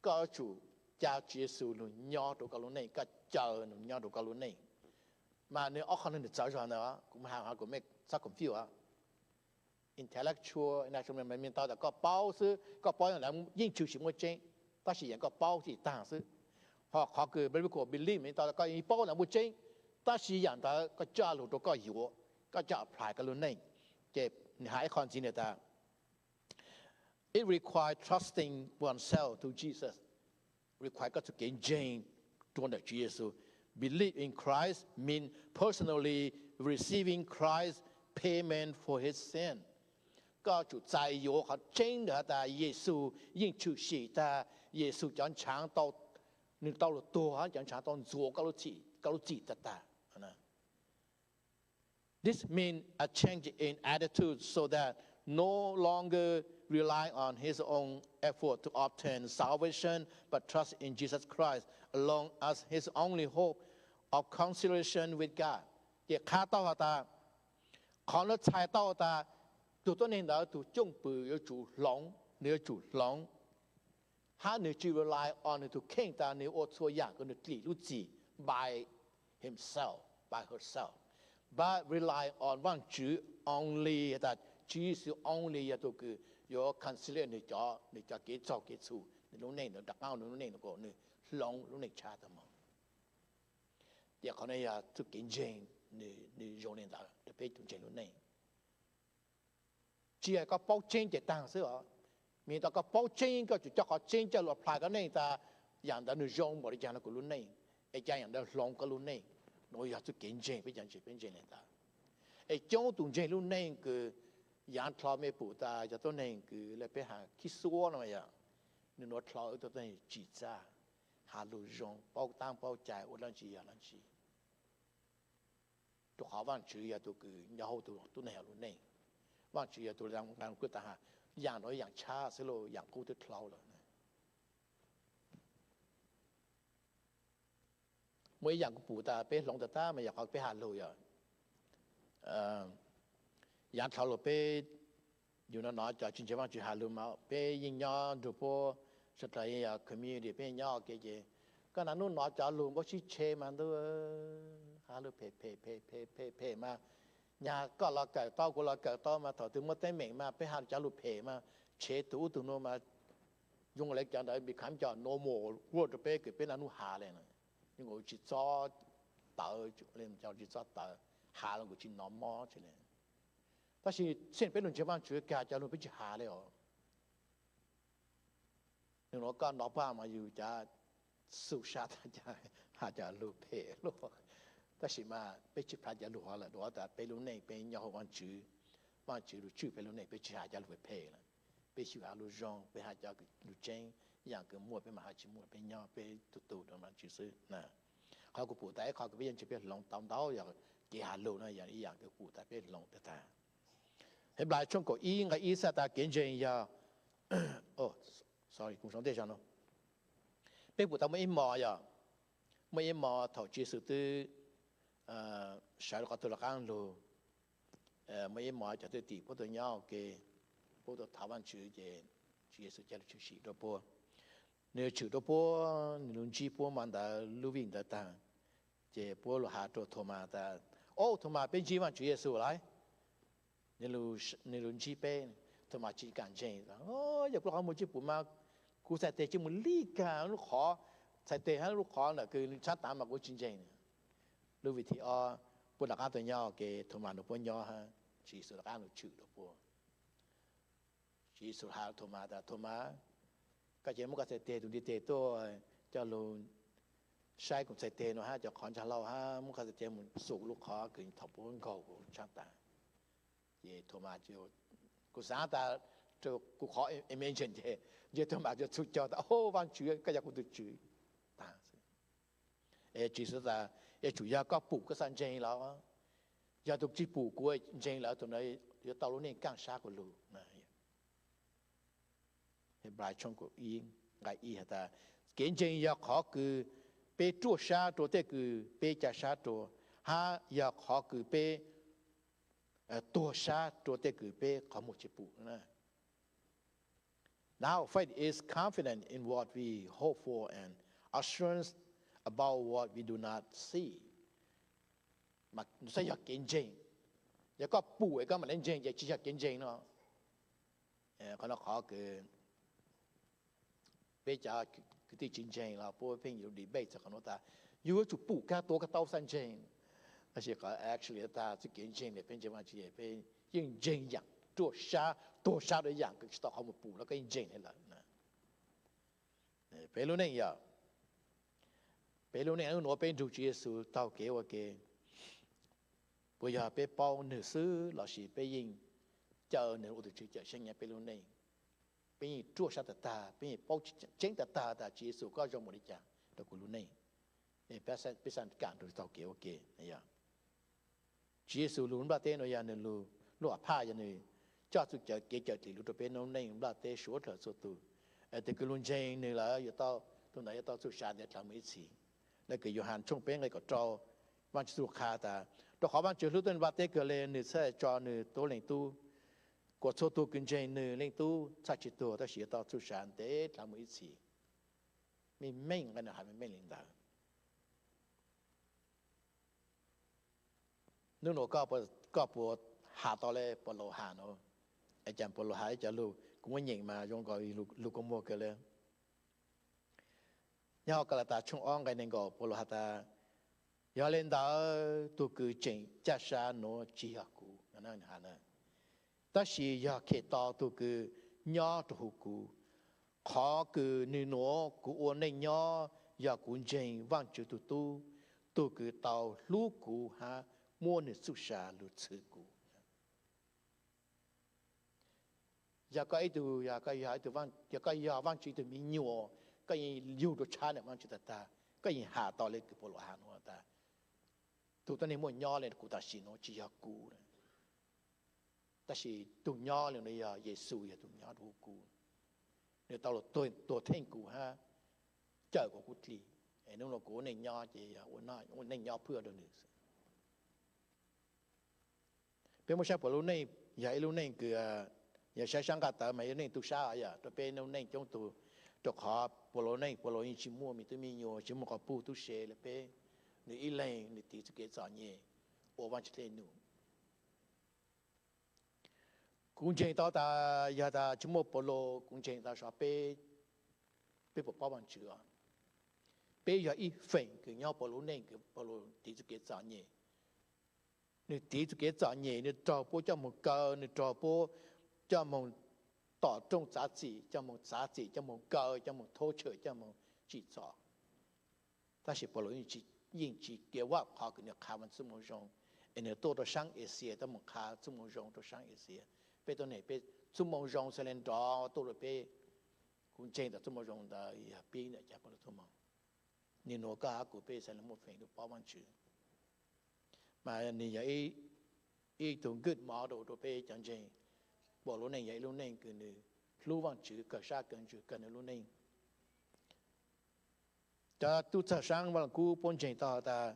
koj yuav tsum ca Tswv Yexus lug nyob rua koj lub neej, koj caw nwg nyob rua koj lub neej. Mas nwg ob qho nuav nwg txawv zog ntawd, kuv has kuv mej txhob confuse. Intellectual, intellectual meej tau tas koj paub xwb, koj paub lawv yeej tshwm sim muaj tseeb, tab sis yog koj paub tsi taag xwb. Ho qhov kws biblical belief meej tau tas koj yeej paub lawv muaj tseeb, tab sis yaam ntawd koj coj lug rua koj yuav, koj coj apply koj lub neej. Ces nwg has ib qho ntxiv nwg tas it require trusting oneself to Jesus, require koj txug kev ntseeg rua ntawm Tswv Yexus. Believe in Christ mean personally receiving Christ's payment for his sin. Koj tsum txais yuav qhov tseeb ntawm has tas Yexus yeej tshwm sim tag, Yexus cov ntshaav, nws tau los tuag, cov ntshaav tau ntxuav koj lub txim tag tag. This means a change in attitude so that no longer rely on his own effort to obtain salvation, but trust in Jesus Christ alone as his only hope of reconciliation with God. Ces qha tau has tas, qhov no txhais tau has tas, tus tuab neeg ntawd tus cwj pwm yuav tsum hloov, nws yuav tsum hloov, hab nws tsis rely on nws tus kheej tas nws ua txhua yaam kws nws dlim lub txim by himself, by herself, but rely on Vaajtswv only, has tas Tswv Yexus only yog tug kws yuav reconcile nws cov, nws cov kev txaug kev txhum, nws lub neej ntawd rov qaab nws lub neej kom nws hloov lub neej tshab tag moog. Ces qhov no yog txuj kev ntseeg, nws zoo le ntawd rau peb tug ntseeg lub neej. Tsis yog koj paub tseeb ces taag xwb os. Miv tau koj paub tseeb koj tsum coj qhov tseeb coj lug apply koj neej tas yaam ntawd nws zoo npaum li caag rau kuv lub neej, es ca yaam ntawd hloov koj lub neej. Nuav yog txuj kev ntseeg peb cov ntseeg, peb ntseeg le ntawd. Es coob tug ntseeg lub neej kws yaav dlhau mej pum tas cov tuab neeg kws le peb has khib xuab no yog, nws nuav dlhau ib tug tuab neeg tsim txaj, has lug zoo, paub taab paub cai, ua dlaab tsi yog dlaab tsi. Rua qhov Vaajtswv yog tug kws nyob huv tug tuab neeg lub neej. Vaajtswv yog tug nqaa kuj tas has, yaam nuav yaam tshab xwb lauj, yaam qub twb dlhau lawm. Muaj ib yaam kuv pum tas peb hloov tag tag mas yog qhov peb has lug yog, yaav dlhau lug peb yug no nov cov tsis ntseeg Vaajtswv has lug mas peb yeej nyob nrug puab sawv dlawg yeej yog community, peb yeej nyob ua ke ces koj naj nub nov cov lug npaum sib tshe mas ntuj, has lug phem phem phem phem phem phem mas, nyag koj los kawm tau kuv los kawm tau mas thaum twg muaj teeb meem mas peb has cov lug phem mas tshev tug ub tug nuav mas, zoo le cov ntawd become cov normal word rua peb kws peb naj nub has le. Yeej kuv tsis txob tawv, tsis txob tawv, has los kuv tsis nov mob tsi le. Tab sis txheej peb lug ntseeg Vaajtswv kag cov lug peb tsis has le os. Nub nuav koj nov paj mas yug cov xu sab tas has cov lug phem luaj. Tab sis mas peb tsis plhaw cov lug hov lawm, dua tas peb lub neej peb nyob huv Vaajtswv, Vaajtswv lug tswj peb lub neej, peb tsis has cov lug phem lawm. Peb xyum has lug zoo, peb has cov lug tseeb, yaam kws muaj peb mam has, tsis muaj peb nyob peb tug tug rua Vaajtswv xwb na. Qhov kuv pum tas ib qho kws peb yeej ntseeg peb hloov tau ntau yog kev has lug no yog ib yaam kws pum tas peb hloov tag tag. Henplais tshooj kaum ib nqai ib xav tas kev ntseeg yog, sorry, kuv soo tej zog no. Peb pum tas muaj ib hmo yog, muaj ib hmo thaum Tswv Yexus twb sawv rov qab tuaj lug qaab lug, muaj ib hmo cov thwj tim puab tuaj nyob ua ke, puab tuaj thov Vaajtswv ces Tswv Yexus ca lug tshwm sim rua puab. Nwg tshwm rua puab, nwg lug ntsib puab mas ntawd lub vij ntawd tag, ces puab lug has rua Thomas tas, Au Thomas, peb ntsib Vaajtswv Yexus lawm. Nwg lug ntsib peb, Thomas tsis kam ntseeg, Yog kuv lub qhov muag tsis pum mas kuv txhais teg tsis mus li kag lub qhov, txhais teg hab lub qhov ntawm kws tshab taav mas kuv tsis ntseeg. Lub vij thib ob puab rov qaab tuaj nyob ua ke, Thomas nrug puab nyob hab Tswv Yexus rov qaab lug tshwm rua puab. Tswv Yexus has Thomas tas, Thomas, koj cia muab koj txhais teg tus ntiv teg tuaj coj lug saib kuv txhais teg nuav hab cov qhov ntsaag hlau hab muab koj txhais teg mus xum lub qhov kws thaum puab nkaug kuv tshab taav. Ces Thomas, kuv xaav tas kuv qhov imagine ces, ntshe Thomas yuav txhum caug tas, Au Vaajtswv, koj yog kuv tug Tswv tag. Es Tswv Yexus tas, yuav tsum yog koj pum koj xaav ntseeg lawm. Yog tug tsis pum kuv ntseeg lawm, tug ntawd yuav tau lub neej kaaj sab kuv lug. Henplais tshooj kaum ib nqai ib has tas, kev ntseeg yog qhov kws peb ruaj sab rua tej kws peb ca sab rua, hab yog qhov kws peb tuag sab rua tej kws peb qhov muag tsis pum. Now faith is confidence in what we hope for and assurance about what we do not see. Mas nws xaav yog kev ntseeg. Yog koj pum es koj mam le ntseeg ces tsis yog kev ntseeg no. Qhov no qhov kws peb cov kwv tij tsis ntseeg los puab pheej yuav debate txog qhov nuav tas yug yuav tsum pum kag tuav kag tau xaav ntseeg. Tab sis qhov actually tas txuj kev ntseeg le peb ntseeg Vaajtswv, peb yeej ntseeg yaam ruaj sab tuag sab rua yaam kws tsis tau qhov muag pum los koj yeej ntseeg le lawm. Peb lub neej yog, peb lub neej nuav peb nrug Tswv Yexus taug kev ua ke, Puas yog peb paub nwg xwb lossis peb yeej caw nwg ua tus Tswv cawm seej nyob peb lub neej? Peb yeej ruaj sab tag tag, peb yeej paub tseeb tag tag tas Tswv Yexus koj zoo npaum li cas rau kuv lub neej. Peb xav kam rau taug kev ua ke. Tswv Yexus lug nplaj teb nuav yog nwg lub, lub am phaj yog nwg coj txuj cawv kev cawm dim lug rau peb lub neej nplaj teb suav dlawg txhua tug. Tes kws lug ntseeg nwg lawm yuav tau, tug ntawd yuav tau txuj sa ntev dlhawv mus ib txhis. Le kws Yauhas tshooj peb nqe kaum rau, Vaajtswv txuj lug qha tas, rau qhov Vaajtswv hlub tuab neeg nplaj teb kawg le nwg txhaj tso nwg tuab Leej Tub, kuas txhua tug kws ntseeg nwg Leej Tub txhaj tsi tuag tab sis yuav tau txuj sa ntev dlhawv mus ib txhis. Meej meej nqe nwg has meej meej li ntawd. Nub nua koj puas has tau le Paulus has nuav? Cas Paulus has ib co lug kuv muab nyeem mas zoo nkaus lug kua muag kawg le. Nyob hauv Kalataas tshooj ob nqe nees nkaum Paulus has tas, yog le ntawd tug kws tseem caj sa nuav tsi yog kuv, tab sis yog Khetos tug kws nyob rua huv kuv. Qhov kws nwg nuav kuv ua neej nyob yog kuv ntseeg Vaajtswv tug Tub, tug kws tau hlub kuv hab muab nwg txuj sa lug txhwv kuv. Yog koj ib tug, yog koj yog ib tug, yog koj yog Vaajtswv ib tug me nyuam, koj yeej yug rua tshab ntawm Vaajtswv tag tag, koj yeej has tau le kws Paulus has nuav tas, tug tuab neeg muaj nyob le kuv tam sim nuav tsi yog kuv, tab sis tug nyob le nuav yog Yexus yog tug nyob rua huv kuv. Nwg tau lug tuag theej kuv hab cawm kuv kuv dlig. Nub nua kuv ua neej nyob ces ua neej nyob phwj rua nwg xwb. Peb muab saib puas lub neej yog ib lub neej kws, yog saib sab nqaj tawv mas yog neej tub sab yog rua peb lub neej coob tug, rua qhov puas lub neej puas lub yeej tsi muaj me tub me nyuam, tsi muaj quas puj tub se le peb. Nwg ib leeg nwg tiv txuj kev txom nyem ua Vaajtswv dlej num. Kuv ntseeg tau tas yog tas tsi muaj Paulus, kuv ntseeg tau sov peb, peb puas paub Vaajtswv os? Peb yog ib feem kws nyob Paulus lub neej kws Paulus tiv txuj kev txom nyem. Nwg tiv txuj kev txom nyem, nwg raug puab coj moog kaw, nwg raug puab coj moog tom rooj txav txim, coj moog txav txim, coj moog kaw, coj moog thub tshwm, coj moog tsim txom. Tab sis Paulus yeej tsi, yeej tsi kiv vaj qhov kws nwg qha Vaajtswv txuj moo zoo, es nwg tuaj rua saab Axias tuaj moog qha txuj moo zoo rua saab Axias. Peb tuab neeg peb txuj moo zoo txhaj le nrov tuaj rua peb. Kuv ntseeg tas txuj moo zoo ntawd yog pib ntawm cov Paulus txuj moo. Nwg nua koj hab kuv peb txhaj le muaj feem lug paub Vaajtswv. Mas nwg yog ib tug good model rua peb cov ntseeg. Paulus lub neej yog ib lub neej kws nwg hlub Vaajtswv kawg sab kawg ntsws kawg nwg lub neej. Cov tub txawg saab Vaaj Lug Kub puab ntseeg tau tas,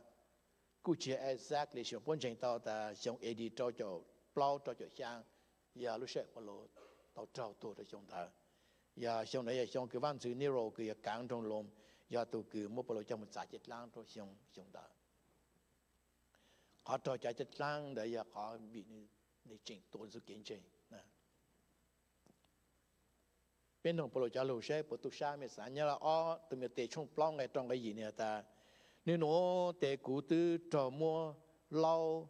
kuj tsi yog exactly, puab ntseeg tau tas xyoo A D rau caum plaub rau caum xyaa yog lub sij hawm Paulus tau raug tuag rua xyoo ntawd. Yog xyoo ntawd yog xyoo kws Vaaj Ntxwv Nero kws yog kaav nroog Loos, yog tug kws muab Paulus coj moog txav cev dlaab rua xyoo, xyoo ntawd. Qhov raug txav cev dlaab ntawd yog qhov vim nwg tseem tuav txuj kev ntseeg. Peb noog Paulus cov lug saib puas tub sab. Mej xaav nyob rua ob Timothes tshooj plaub nqe rau nqe yim nwg has tas, nwg nua tes kuv twb raug muab laub,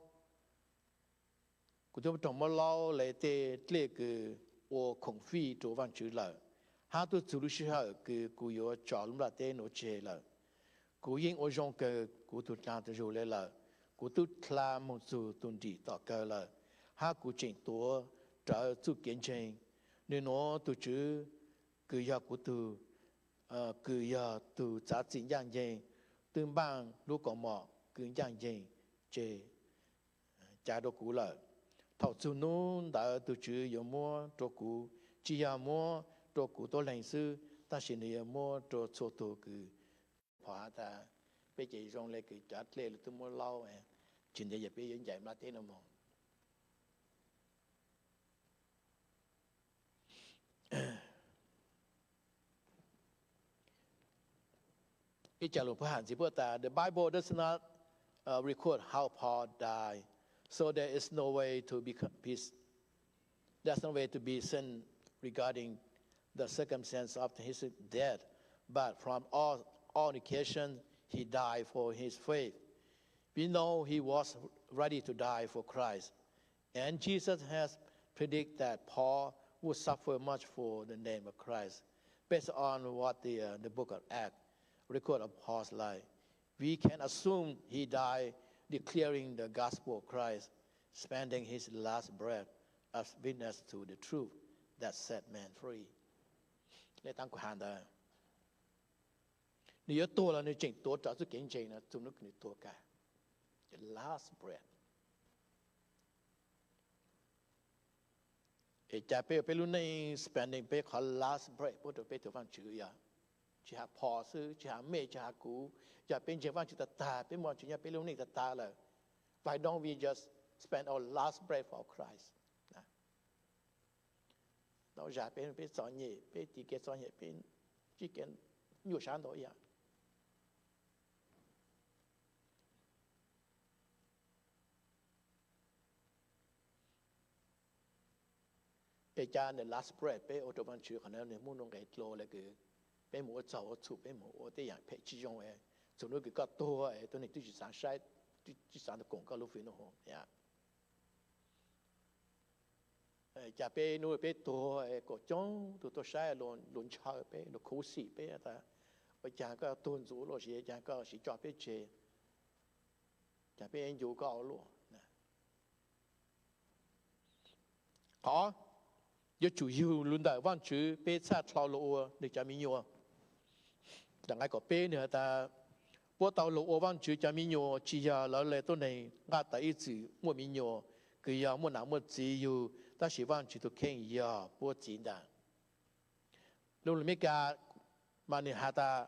kuv twb raug muab laub le tej dlej kws ua khoom fij rua Vaajtswv lawm, hab tub txug lub sij hawm kws kuv yuav tso lub nplaj teb nuav tseg lawm. Kuv yeej ua zoo kawg kuv tug dlaag tug zug le lawm. Kuv tub dlha moog txug tug nrim tom kawg lawm, hab kuv tseem tuav rawv txuj kev ntseeg. Nwg nua tug Tswv kws yog kuv tug, kws yog tug txav txim ncaaj nceeg, twb npaaj lub kaus mom kws ncaaj nceeg tseg cav rua kuv lawm. Thaum txug nub ntawd tug Tswv yuav muab rua kuv, tsi yog muab rua kuv tuab leeg xwb, tab sis nwg yuav muab rua txhua tug kws phom has tas, peb ces zoo le kws cov dlej lug twb muab laub, tsis ntev yog peb yuav ncaim nplaj teb nuav moog. Ib co lug puab has ntxiv puab tas, the Bible does not uh, record how Paul died, so there is no way to be, be there's no way to be certain regarding the circumstance of his death. But from all, all indications, he died for his faith. We know he was ready to die for Christ. And Jesus has predicted that Paul would suffer much for the name of Christ. Based on what the, uh, the book of Acts record of Paul's life, we can assume he died declaring the gospel of Christ, spending his last breath as witness to the truth that set man free. Le tab kuv has ntawd, nws yuav tuag los nws tseem tuav rawv txoj kev ntseeg no txog hnub nws tuag kag. Last breath. Es cas peb ua peb lub neej spending peb qhov last breath pub rau peb tus Vajtswv yog tsis has phom xwb, tsis has mej, tsis has kuv. Yog peb ntseeg Vajtswv tag tag, peb muaj Vajtswv nyob peb lub neej tag tag lawm, why don't we just spend our last breath for Christ? Tau zam peb, peb txom nyem, peb tiv kev txom nyem, peb tsis kev nyuaj sab ntau ib yam. Es cas nws last breath peb ua rau Vajtswv qhov no nws muaj nuj nqis dlua le kws peb mus ua txaug ua txhum, peb mus ua tej yam phem tsis zoo, txhua hnub kws koj tuag tus neeg twb tsis xav saib, tsis xav koom koj lub fim no. Cas peb hnub peb tuag kom coob tug tuaj saib luag ntshaw peb, luag khuv xim peb tas ua cas koj tuag ntxuav luaj, ua cas koj siv tso peb tseg, cas peb ncu koj ua luaj. Qhov yuav tsum yug lug ntawm Vajtswv peb txhaj dlhau lug ua nws cov me nyuam. Nqai kaum peb nws has tas, puab tau lug ua Vajtswv cov me nyuam tsis yog lawv le tuab neeg nqaj tawv ib txwm muaj me nyuam, kws yog muaj nam muaj txiv yug, tab sis Vajtswv tus kheej yog puab txiv ntag. Lug lug Meskas mas nws has tas,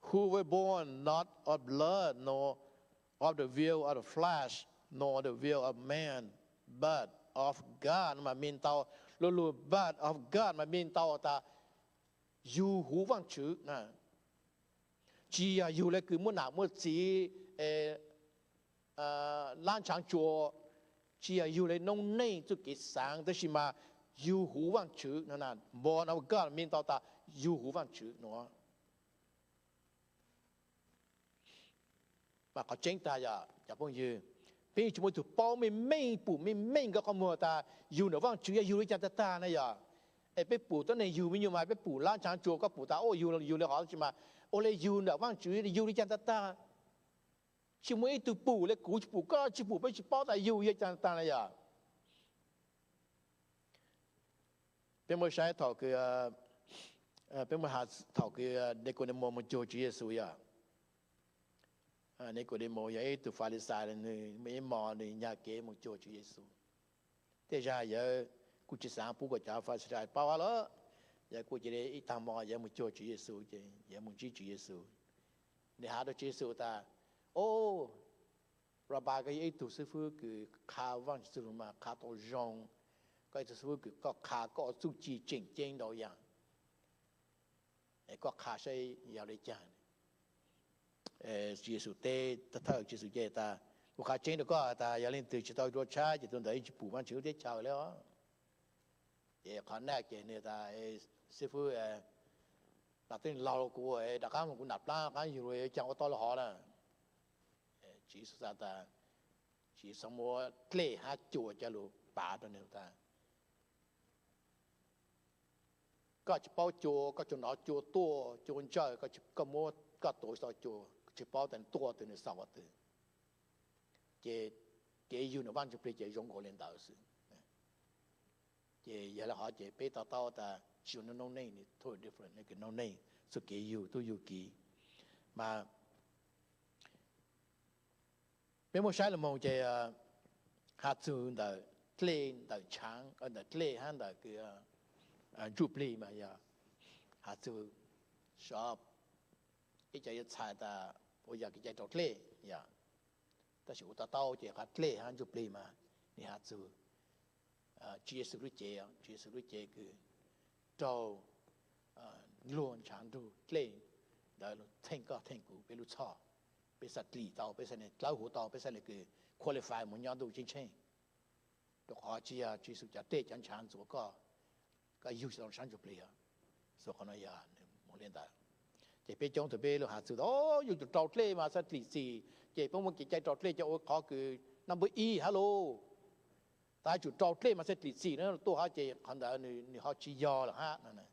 who were born not of blood, nor of the will of the flesh, nor the will of man, but of God, mas mean tau, lug lug but of God mas mean tau tas yug huv Vajtswv. Tsis yog yug le kws muaj nam muaj txiv, lab ntshav tsuas, tsis yog yug le noob neej txuj kev xaav, tab sis mas yug huv Vajtswv no. Born of God mean tau tas yug huv Vajtswv no. Mas qhov tseeb tas yog cov phooj ywg, peb yeej tsis muaj ib tug paub meej meej pum meej meej nkawd qhov muag tas yug ntawm Vajtswv yog yug li cas tag tag na yog. Es peb pum tuab neeg yug me nyuam mas peb pum lab ntshav tsuas, koj pum tas ua yug, yug li hov, tab sis mas ua le yug ntawm Vajtswv yug li cas tag tag. Tsis muaj ib tug pum le kuv tsis pum koj tsis pum, peb tsis paub tas yug yog li cas tag tag na yog. Peb muab saib thaum kws, peb muab has thaum kws Nikaudemus mus cuag Tswv Yexus yog. Nikaudemus yog ib tug Falixais, nws muaj ib hmo nws nyag kev mus cuag Tswv Yexus. Tej zag yawg kuj tsis xaav pub kom cov Falixais paub lawm, yawg kuj cia li ib tag hmo yawg mus cuag Tswv Yexus ces yawg mus ntsib Tswv Yexus. Nws has rau Tswv Yexus tas, o, Rabbi, koj yog ib tug xib fwb kws qha Vaajtswv txuj lug mas qha tau zoo, koj ib tug xib fwb kws koj qha koj txuj ci tseem ceeb ntau yam. Koj qha saib yog li cas? Tswv Yexus teb thawj, Tswv Yexus ces tas, kuv qha tseeb rau koj tas yog leej twg tsis tau dua tshab ces tus ntawd yeej tsis pum Vaajtswv lub teb chaws li os. Ces qhov naj ces nws tas, xib fwb, nam tub laug kuv rov qaab mus kuv nam plab qaab yug, caag ua tau li hov na? Tswv Yexus tas, Tswv Yexus muab dlej hab cua coj lug pav rau nws tas, koj tsis paub cua, koj tsuas hnov cua tuaj cua ntsawj, koj muab koj tuav tsis tau cua, tsis paub tas tuaj twg nws xaus qhov twg. Ces kev yug ntawm Vaajtswv plig ces zoo nkaus li ntawd xwb. Ces yog li hov ces peb to taub tas tsis zoo noob neej, totally different, noob neej txuj kev yug tub yug kiv. Mas peb muab saib lug moog ces has txug ntawm dlej, ntawm tshaav, ntawm dlej hab ntawm ntsuj plig mas yog has txug sov, ib co yuav txhais tas ua yog kev cai raus dlej yog. Tab sis kuv to taub ces qhov dlej hab ntsuj plig mas nws has txug Tswv Yexus lub cev, Tswv Yexus lub cev kws raug luag ntshav nrug dlej ntawd theej koj theej kuv peb lub txhoj. Peb xav dlim tau, peb xav dlawb huv tau, peb xav kws qualify mus nyob ntuj ceeb tsheej. Rau qhov tsis yog Tswv Yexus cov dlej cov ntshav ntxuav koj, koj yug tsis tau sab ntsuj plig. Qhov no yog mus li ntawd. Ces peb coob tug peb lug has txug tas yug tsum raus dlej mas xav dlim txim, ces peb muaj kev cai raus dlej coj ua qhov kws number ib hab lauj. Tas tsum raus dlej mas xav dlim txim no tuaj hab ces qhov ntawd nws ho tsis yog lawm hab no.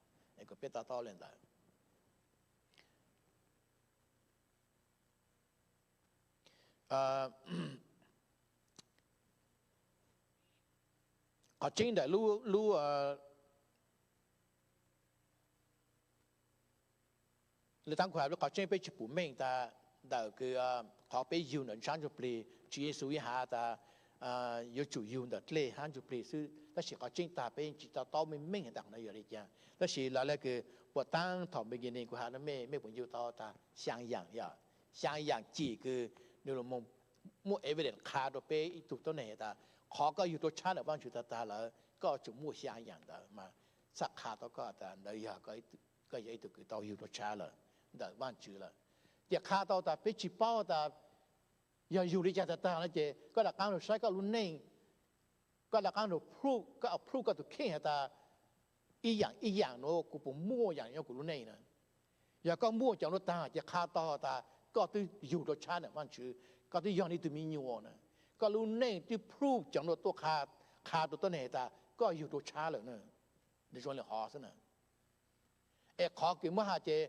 Kuas peb to taub li ntawd. Qhov tseeb ntawm lub, lub le tab kuv has lub qhov tseeb peb tsis pum meej tas ntawm kws qhov peb yug ntawm ntshab ntsuj plig, Tswv Yexus ib has tas yuav tsum yug ntawm dlej hab ntsuj plig xwb, tab sis qhov tseeb tag peb yeej tsis to taub meej meej has tas qhov no yog li cas. Tab sis lawv le kws puas taab thaum beginning kuv has no mej, mej puas ncu tau tas xyaa yaam, yog xyaa yaam cim kws nws los muaj evidence qha rau peb ib tug tuab neeg tas qhov koj yug rau tshab ntawm Vaajtswv tag tag lawm koj tsum muaj xyaa yaam ntawd mas txhaj qha tau koj tas ntawd yog koj yog ib tug kws tau yug rau tshab lawm ntawm Vaajtswv lawm. Ces qha tau tas peb tsis paub tas yog yug li cas tag tag no ces koj rov qaab rau saib koj lub neej, koj rov qaab rau prove, koj approve koj tus kheej has tas ib yaam ib yaam nuav kuv puas muaj yaam nyob kuv lub neej na. Yog koj muaj cov nuav tag ces qha tau tas koj twb yug rau tshab ntawm Vaajtswv, koj twb yog ib tug me nyuam na. Koj lub neej twb prove cov nuav tuaj qha, qha rau tuab neeg tas koj yug rau tshab lawm na. Nws zoo li hov xwb na. Es qhov kws muab has ces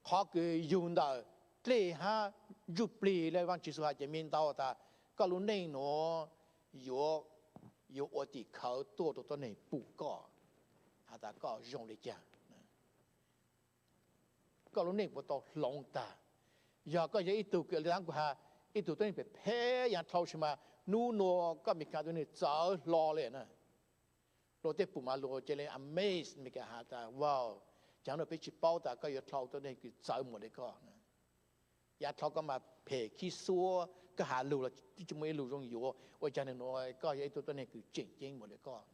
qhov kws yug ntawm dlej hab ntsuj plig le Vaajtswv Yexus has ces me ntau tas koj lub neej nuav yuav, yuav ua tim khawv tuaj rau tuab neeg pum koj has tas koj zoo li cas, koj lub neej puas tau hloov tag. Yog koj yog ib tug kws le tab kuv has, ib tug tuab neeg phem phem yaav dlhau sis mas nub nua koj Amelikas tuab neeg txawv hlo le na. Luag tej pum mas luag cia li amaze, Amelikas has tas wow, caag nuav peb tsis paub tas koj yuav dlhau tuab neeg kws txawv npaum le koj. Yaav dlhau koj mas phem khib xuab, koj has lug los twb tsis muaj ib lug zoo yuav, ua caag nwg nuav koj yog ib tug tuab neeg kws tseem ceeb npaum le koj.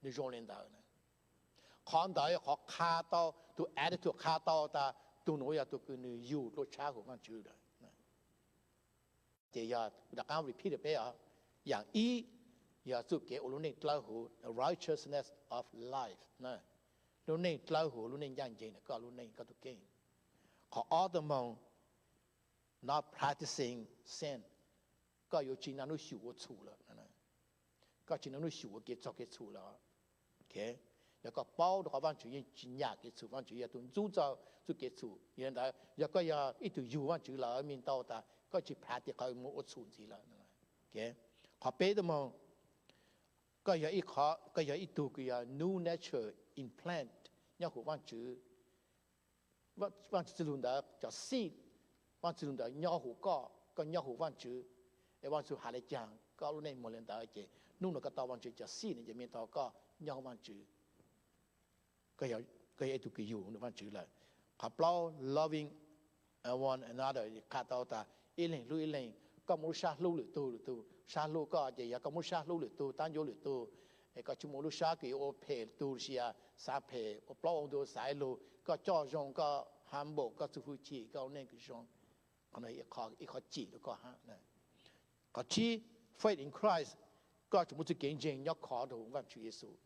Nws zoo li ntawd. Qhov ntawd yog qhov qha tau, tus attitude qha tau tas tug nuav yog tug kws nws yug dlua tshab huv Vaajtswv lawm. Ces yog rov qaab repeat rau peb os, yaam ib yog txuj kev ua lub neej dlawb huv, the righteousness of life. Lub neej dlawb huv, lub neej ncaaj nceeg ntawm koj lub neej koj tus kheej. Qhov ob tug moog, not practicing sin, koj yuav tsis naj nub xyum ua txhum lawm. Koj tsis naj nub xyum ua kev txhaum kev txhum lawm. Yog koj paub rau qhov Vaajtswv yeej tsis nyam kev txhum, Vaajtswv yog tug ntxub txog txuj kev txhum. Yog li ntawd yog koj yog ib tug yug Vaajtswv lawm, mean tau tas koj tsis practice qhov moog ua txhum ntxiv lawm. Qhov peb tug moog, koj yog ib qho, koj yog ib tug kws yog new nature implant nyob huv Vaajtswv. Vaajtswv txuj lug ntawd cov seed, Vaajtswv txuj lug ntawd nyob huv koj, koj nyob huv Vaajtswv. Es Vaajtswv has le caag koj lub neej moog le ntawd ces nub nua koj tau Vaajtswv cov seed no ces mean tau koj nyob huv Vaajtswv. Koj yog ib tug kws yug Vaajtswv lawm. Qhov plaub, loving one another, qha tau tas ib leeg hlub ib leeg, koj muaj lub sab hlub lwm tug, lwm tug sab hlub koj. Ces yog koj muaj lub sab hlub lwm tug, tab ncuav lwm tug, es koj tsis muaj lub sab kws yuav ua phem lwm tug, sia xav phem, ua plaub ua ntug xaiv lug, koj coj zoo, koj humble, koj txuj hwj chim, koj ua neej kws zoo. Qhov no ib qho cim rau koj hab. Qhov tsib, faith in Christ, koj tsum muaj txuj kev ntseeg nyob khov rau Vaajtswv Yexus.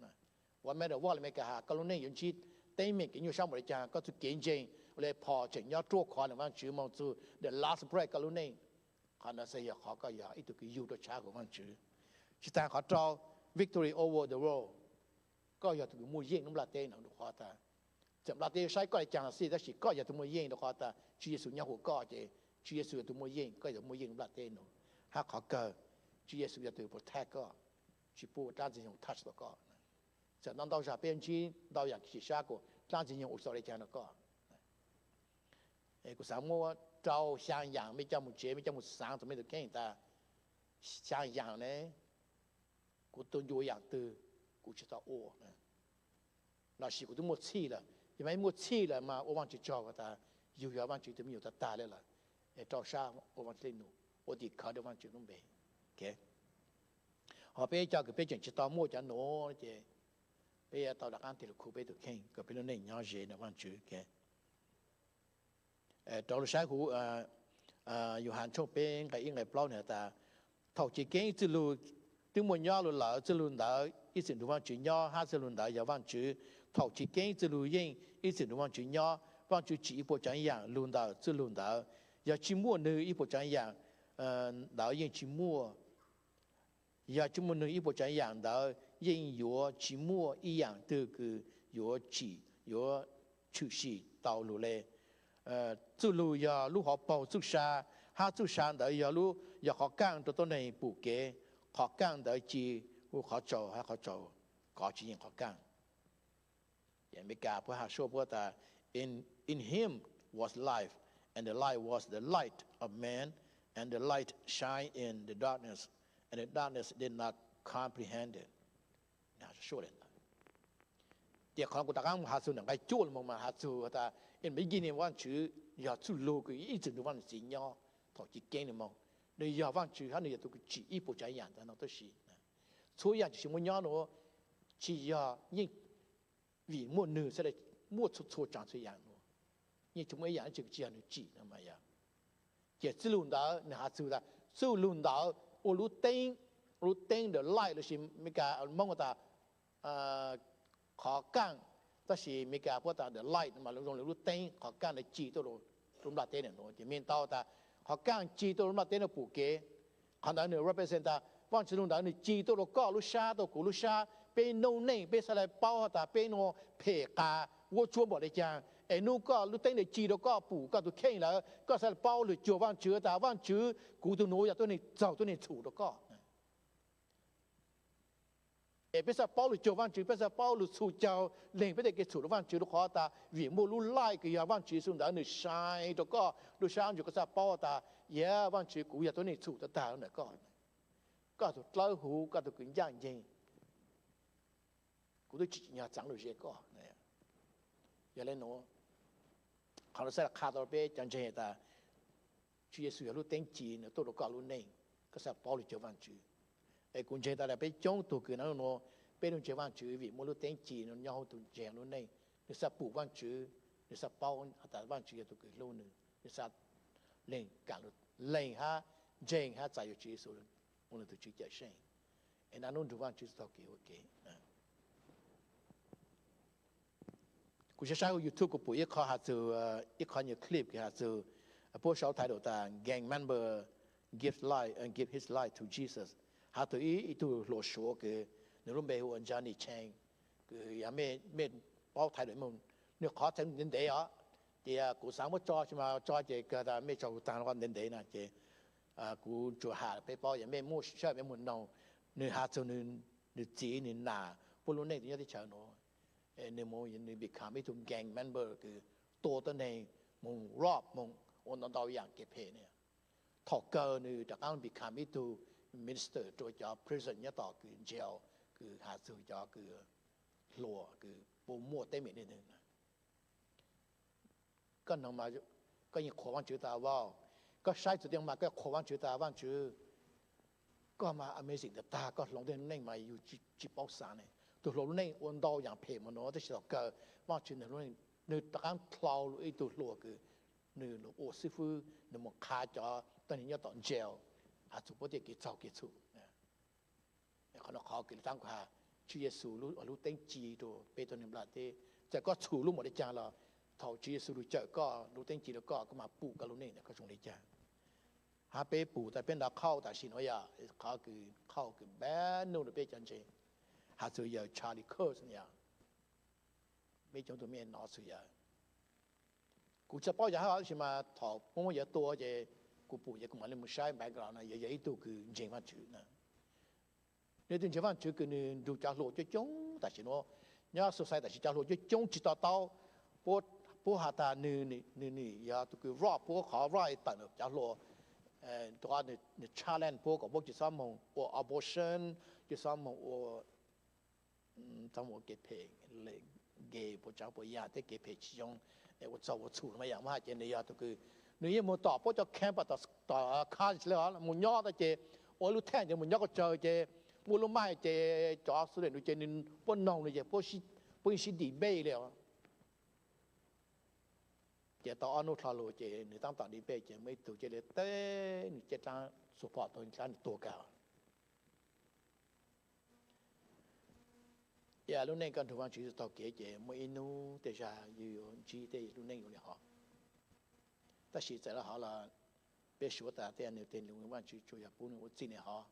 Ua mej rau vaj le Amelikas has koj lub neej yuav ntsib teeb meem kev nyuaj sab npaum le caag, koj txuj kev ntseeg ua le phom tseem nyob ruaj khov ntawm Vaajtswv moog txug the last breath koj lub neej. Qhov ntawd xwb yog qhov koj yog ib tug kws yug rau tshab huv Vaajtswv. Tsis taag qhov rau, victory over the world, koj yog tug kws muaj yeej lub nplaj teb no rau qhov tas txawm nplaj teb saib koj le caag los xij, tab sis koj yog tug muaj yeej rau qhov tas Tswv Yexus nyob huv koj, ces Tswv Yexus yog tug muaj yeej, koj yog tug muaj yeej lub nplaj teb no. Hab qhov kawg, Tswv Yexus yog tug protect koj, tsis pub dlaab Ntxwg Nyoog touch tau koj. Txawm ntau ntau zag peb ntsib ntau yaam kws tsis sab kuas dlaab Ntxwg Nyoog ua tau le caag rau koj. Kuv xaav muab rau xyaa yaam mej coj moog tsev, mej coj moog xaav rua mej tus kheej tas xyaa yaam ne, kuv tau ncua yaam twg kuv tsis tau ua, lossis kuv twb muaj txhij lawm. Yog mej muaj txhij lawm mas ua Vaajtswv tsaug tas yug yog Vaajtswv tug me nyuam tag tag le lawm, es rau sab ua Vaajtswv le num, ua tim khawv rau Vaajtswv lub npe. Ho peb cov kws peb tseem tsis tau muaj cov nuav ces peb yuav tau rov qaab tig lug khu peb tus kheej kom peb lub neej nyob ze ntawm Vaajtswv. Rau lug saib huv Yauhas tshooj peb nqe ib nqe plaub nwg has tas, thaum chiv keeb txwj lug twb muaj nyob lug lawm, txwj lug ntawd ib txwm nrug Vaajtswv nyob, hab txwj lug ntawd yog Vaajtswv. Thaum chiv keeb txwj lug yeej ib txwm nrug Vaajtswv nyob. Vaajtswv tsim ib puas tsaav yaam lug ntawm txwj lug ntawd. Yog tsis muaj nwg ib puas tsaav yaam ntawd yeej tsis muaj. Yog tsis muaj nwg ib puas tsaav yaam ntawd yeej yuav tsis muaj ib yaam twg kws yuav tsim, yuav tshwm sim tau lug le. Txwj lug yog lub hauv paug txuj sa, Hab txuj sa ntawd yog lub, yog qhov kaaj rua tuab neeg pum kev. Qhov kaaj ntawd ci hu qhov tsaus hab qhov tsaus kov tsi yeej qhov kaaj. Ces Amelikas puab has sua puab tas, in, in him was life, and the life was the light of man, and the light shine in the darkness, and the darkness did not comprehend it. Ces qhov kuv rov qaab has txug nqai cuaj los mas has txug tas in the beginning Vaajtswv, yog txuj lug kws ib txwm nrug Vaajtswv txiv nyob thaum chiv keeb moog. Nwg yog Vaajtswv hab nwg yog tug kws tsim ib puas tsaav yaam ntawm nuav tuab si. Txhua yaam tsi muaj nyob nuav tsi yog yeej vim muaj nwg xwb, muaj txhua txhua tsaav txhua yaam nuav, yeej tsi muaj ib yaam dlaab tsi kws tsi yog nwg tsim no mas yog. Ces txuj lug ntawd nwg has txug tas txuj lug ntawd ua lub teeb, lub teeb the light lossis Amelikas Moob tas qhov kaaj, tab sis Amelikas puab tas the light mas zoo li lub teeb, qhov kaaj ntawd ci tuaj lub nplaj teb nuav. Ces mean tau tas qhov kaaj ci tuaj lub nplaj teb nuav pum kev. Qhov ntawd nwg represent tas Vaajtswv lug ntawd nwg ci tuaj rua koj lub sab, tuaj kuv lub sab. Peb noob neej peb xaav le paub has tas peb nuav phem qas vuab tsuab npaum le caag, es nub koj lub teeb ntawd ci rua koj pum koj tug kheej lawm, koj xaav le paub lug cuag Vaajtswv tas Vaajtswv, kuv tug nuav yog tuab neeg txaug tuab neeg txhum rua koj. Es peb xaav paub lug cuag Vaajtswv, peb xaav paub lug txhum caug leeg peb tej kev txhum rua Vaajtswv, rua qhov tas vim muaj lub light kws yog Vaajtswv Yexus ntawd nwg shine rua koj lub sab ntsis koj xaav paub tas, yog Vaajtswv, kuv yog tuab neeg txhum tag tag ntawm koj. Koj tug dlawb huv, koj tug kws ncaaj nceeg, kuv tub tsi tsim nyog txaav lug ze koj. Yog le nuav, qhov nuav xaav le qha tau peb cov ntseeg tas Tswv Yexus yog lub teeb ci nwg tuaj rua koj lub neej, koj xaav paub lug cuag Vaajtswv. Es kuv ntseeg tas le peb coob tug kws nub nuav peb lug ntseeg Vaajtswv vim muaj lub teeb ci nwg nyob huv tug ntseeg lub neej, nwg xaav pum Vaajtswv, nwg xaav paub has tas Vaajtswv yog tug kws hlub nwg, nwg xaav leeg kaam, leeg hab ntseeg hab txais yuav Tswv Yexus ua nwg tug Tswv Cawm Seej, es nub nrug Vaajtswv txug tau kev ua ke. Kuv saib saib huv YouTube kuv pum ib qho has txug, ib qho nyuag clip kws has txug puab sau thaiv lug tas gang member give life, give his life to Jesus. Has txug ib tug hluas Suav kws nwg lub npe hu ua Johnny Chang, kws yog mej paub thaiv lug, nwg qhov txheev ntev ntev os. Ces kuv xaav muab tso tsi mas tso ces kawg tas mej tso kuv taag ntev ntev na ces kuv tsuas has peb paub, yog mej muaj sij hawm mej moog noog. Nwg has txug nwg txiv nwg nam puab lub neej tug nyob teb chaws nuav, nwg moog nwg become ib tug gang member kws tua tuab neeg, moog rob, moog ua ntau ntau yaam kev phem ne. Thaum kawg nwg rov qaab become ib tug minister rua cov prison nyob tom kws jail, kws has txug cov kws hluas kws puab muaj teeb meem le nwg. Koj noog mas koj yeej qhuas Vaajtswv tas vau, koj saib txug tias mas koj qhuas Vaajtswv tas Vaajtswv, koj mas amazing tag tag, koj hloov tej lub neej mas yug tsi paub xaav ne. Tug hluas lub neej ua ntau yaam phem moog nuav tab sis thaum kawg Vaajtswv nwg rov qaab dlhau lug ib tug hluas kws nwg lug ua xib fwb, nwg moog qha cov tuab neeg nyob tom jail, has txug puab tej kev txaug kev txhum. Qhov nuav qhov kws le taab kuv has, Tswv Yexus lub teeb ci rua peb tuab neeg nplaj teb. Txawm koj txhum lub npaum le caag los thaum Tswv Yexus lug cawm koj lub teeb ci rua koj, koj mas pum koj lub neej ntawm koj zoo le caag. Hab peb pum tas peb nrug qhauj tam sim nuav yog qhov kws qhauj kws npab nuj rua peb cov ntseeg, has txug yawg Charlie Kirk yog, mej coob tug mej nov txug yawg. Kuv tsi paub yawg hab tab sis mas thaum puab muab yawg tua ces kuv pum ces kuv mam le moog saib background na, yawg yog ib tug kws ntseeg Vaajtswv na. Nwg tug ntseeg Vaajtswv kws nwg nrug cov hluas coob coob tam sim nuav, nyob society tam sim cov hluas coob coob tsi to taub. Puab has tas nwg, nwg yog tug kws rob, puab qhov rob tawm cov hluas, rua qhov nwg challenge puab kom puab tsi xob moog ua abortion, tsi xob moog ua, txhob moog ua kev phem, gay puas tsaav puas yam tej kev phem tsi zoo, ua txaug ua txhum mas yam muab has ces nwg yog tug kws nwg yeej moog tom puab cov camp, tom college le moog nyob tas ces ua lub theej ces moog nyob koj tsawg ces muaj lub maij ces cov student nws ces puab noog nws ces puab yeej sib debate le. Ces tau ob nub dlhau lug ces nwg taab tom debate ces muaj ib tug cia li teb nwg caj dlaab support tau, dlaab nwg tuag kag. Lub neej koj nrug Vaajtswv txug taug kev ces muaj ib nub tej zag yug yuav ntsib tej lub neej yuav le hov. Tab sis txawm le hov los peb suav tas tej nwg tej lug Vaajtswv tsuas yog pub nwg ua txij le hov.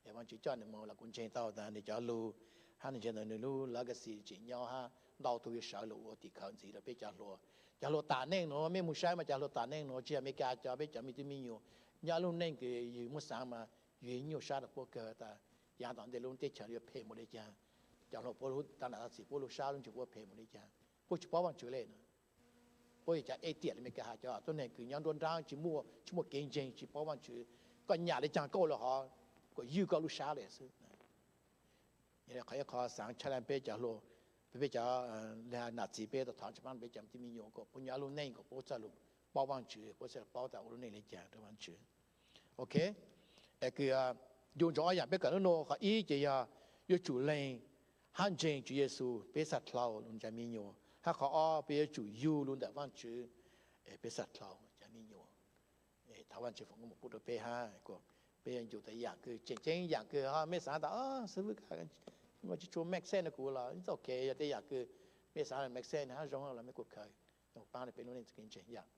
Es Vaajtswv coj nwg moog los kuv ntseeg tau tas nwg cov lug hab nwg ntseeg tas nwg lub legacy tseem nyob hab ntau tug yuav sawv lug ua tim khawv ntxiv rua peb cov hluas. Cov hluas tam neej nuav mej moog saib mas cov hluas tam neej nuav tsi yog Amelikas cov, peb cov me tub me nyuam Nyob lub neej kws yus muaj xaav mas yus nyuaj sab rua puab kawg tas, yaav tom ntej lub teb chaws yuav phem npaum li cas, cov hluas puab lub tag nram txim puab lub sab lub ntsws puab phem npaum li cas, puab tsis paub Vaajtswv le no. Puab yog cov ej tiam le Meskas has, cov tuab neeg kws nyob nruab nraab tsis muaj, tsis muaj kev ntseeg, tsis paub Vaajtswv. Koj nyam le caag kauj los hov, kuas ywj koj lub sab le xwb. Qhov ib qho xaav tshaj le peb cov hluas, peb cov nam txiv peb tau thov Tswv paab peb cov tij me nyuam kom puab nyob lub neej kom puab txhaj lug paub Vaajtswv, puab txhaj paub tas ua lub neej le caag rua Vaajtswv. Ok, es kws yug ntsoov ob yaam peb kawm nub nua, qhov ib ces yog yuav tsum lees hab ntseeg Tswv Yexus peb txhaj dlhau lug nrug cov me nyuam, hab qhov ob peb yuav tsum yug lug ntawm Vaajtswv peb txhaj dlhau cov me nyuam. Thov Vaajtswv foom koob moov pub rua peb hab, peb yuav ncu tas yaam kws tseem ceeb, yaam kws ho mej xaav tas xib fwb, tsis tshua make sense rua kuv los ok, yog tej yaam kws mej xaav make sense hab zoo los mej kuj khaws, paab le peb lub neej txuj kev ntseeg yom.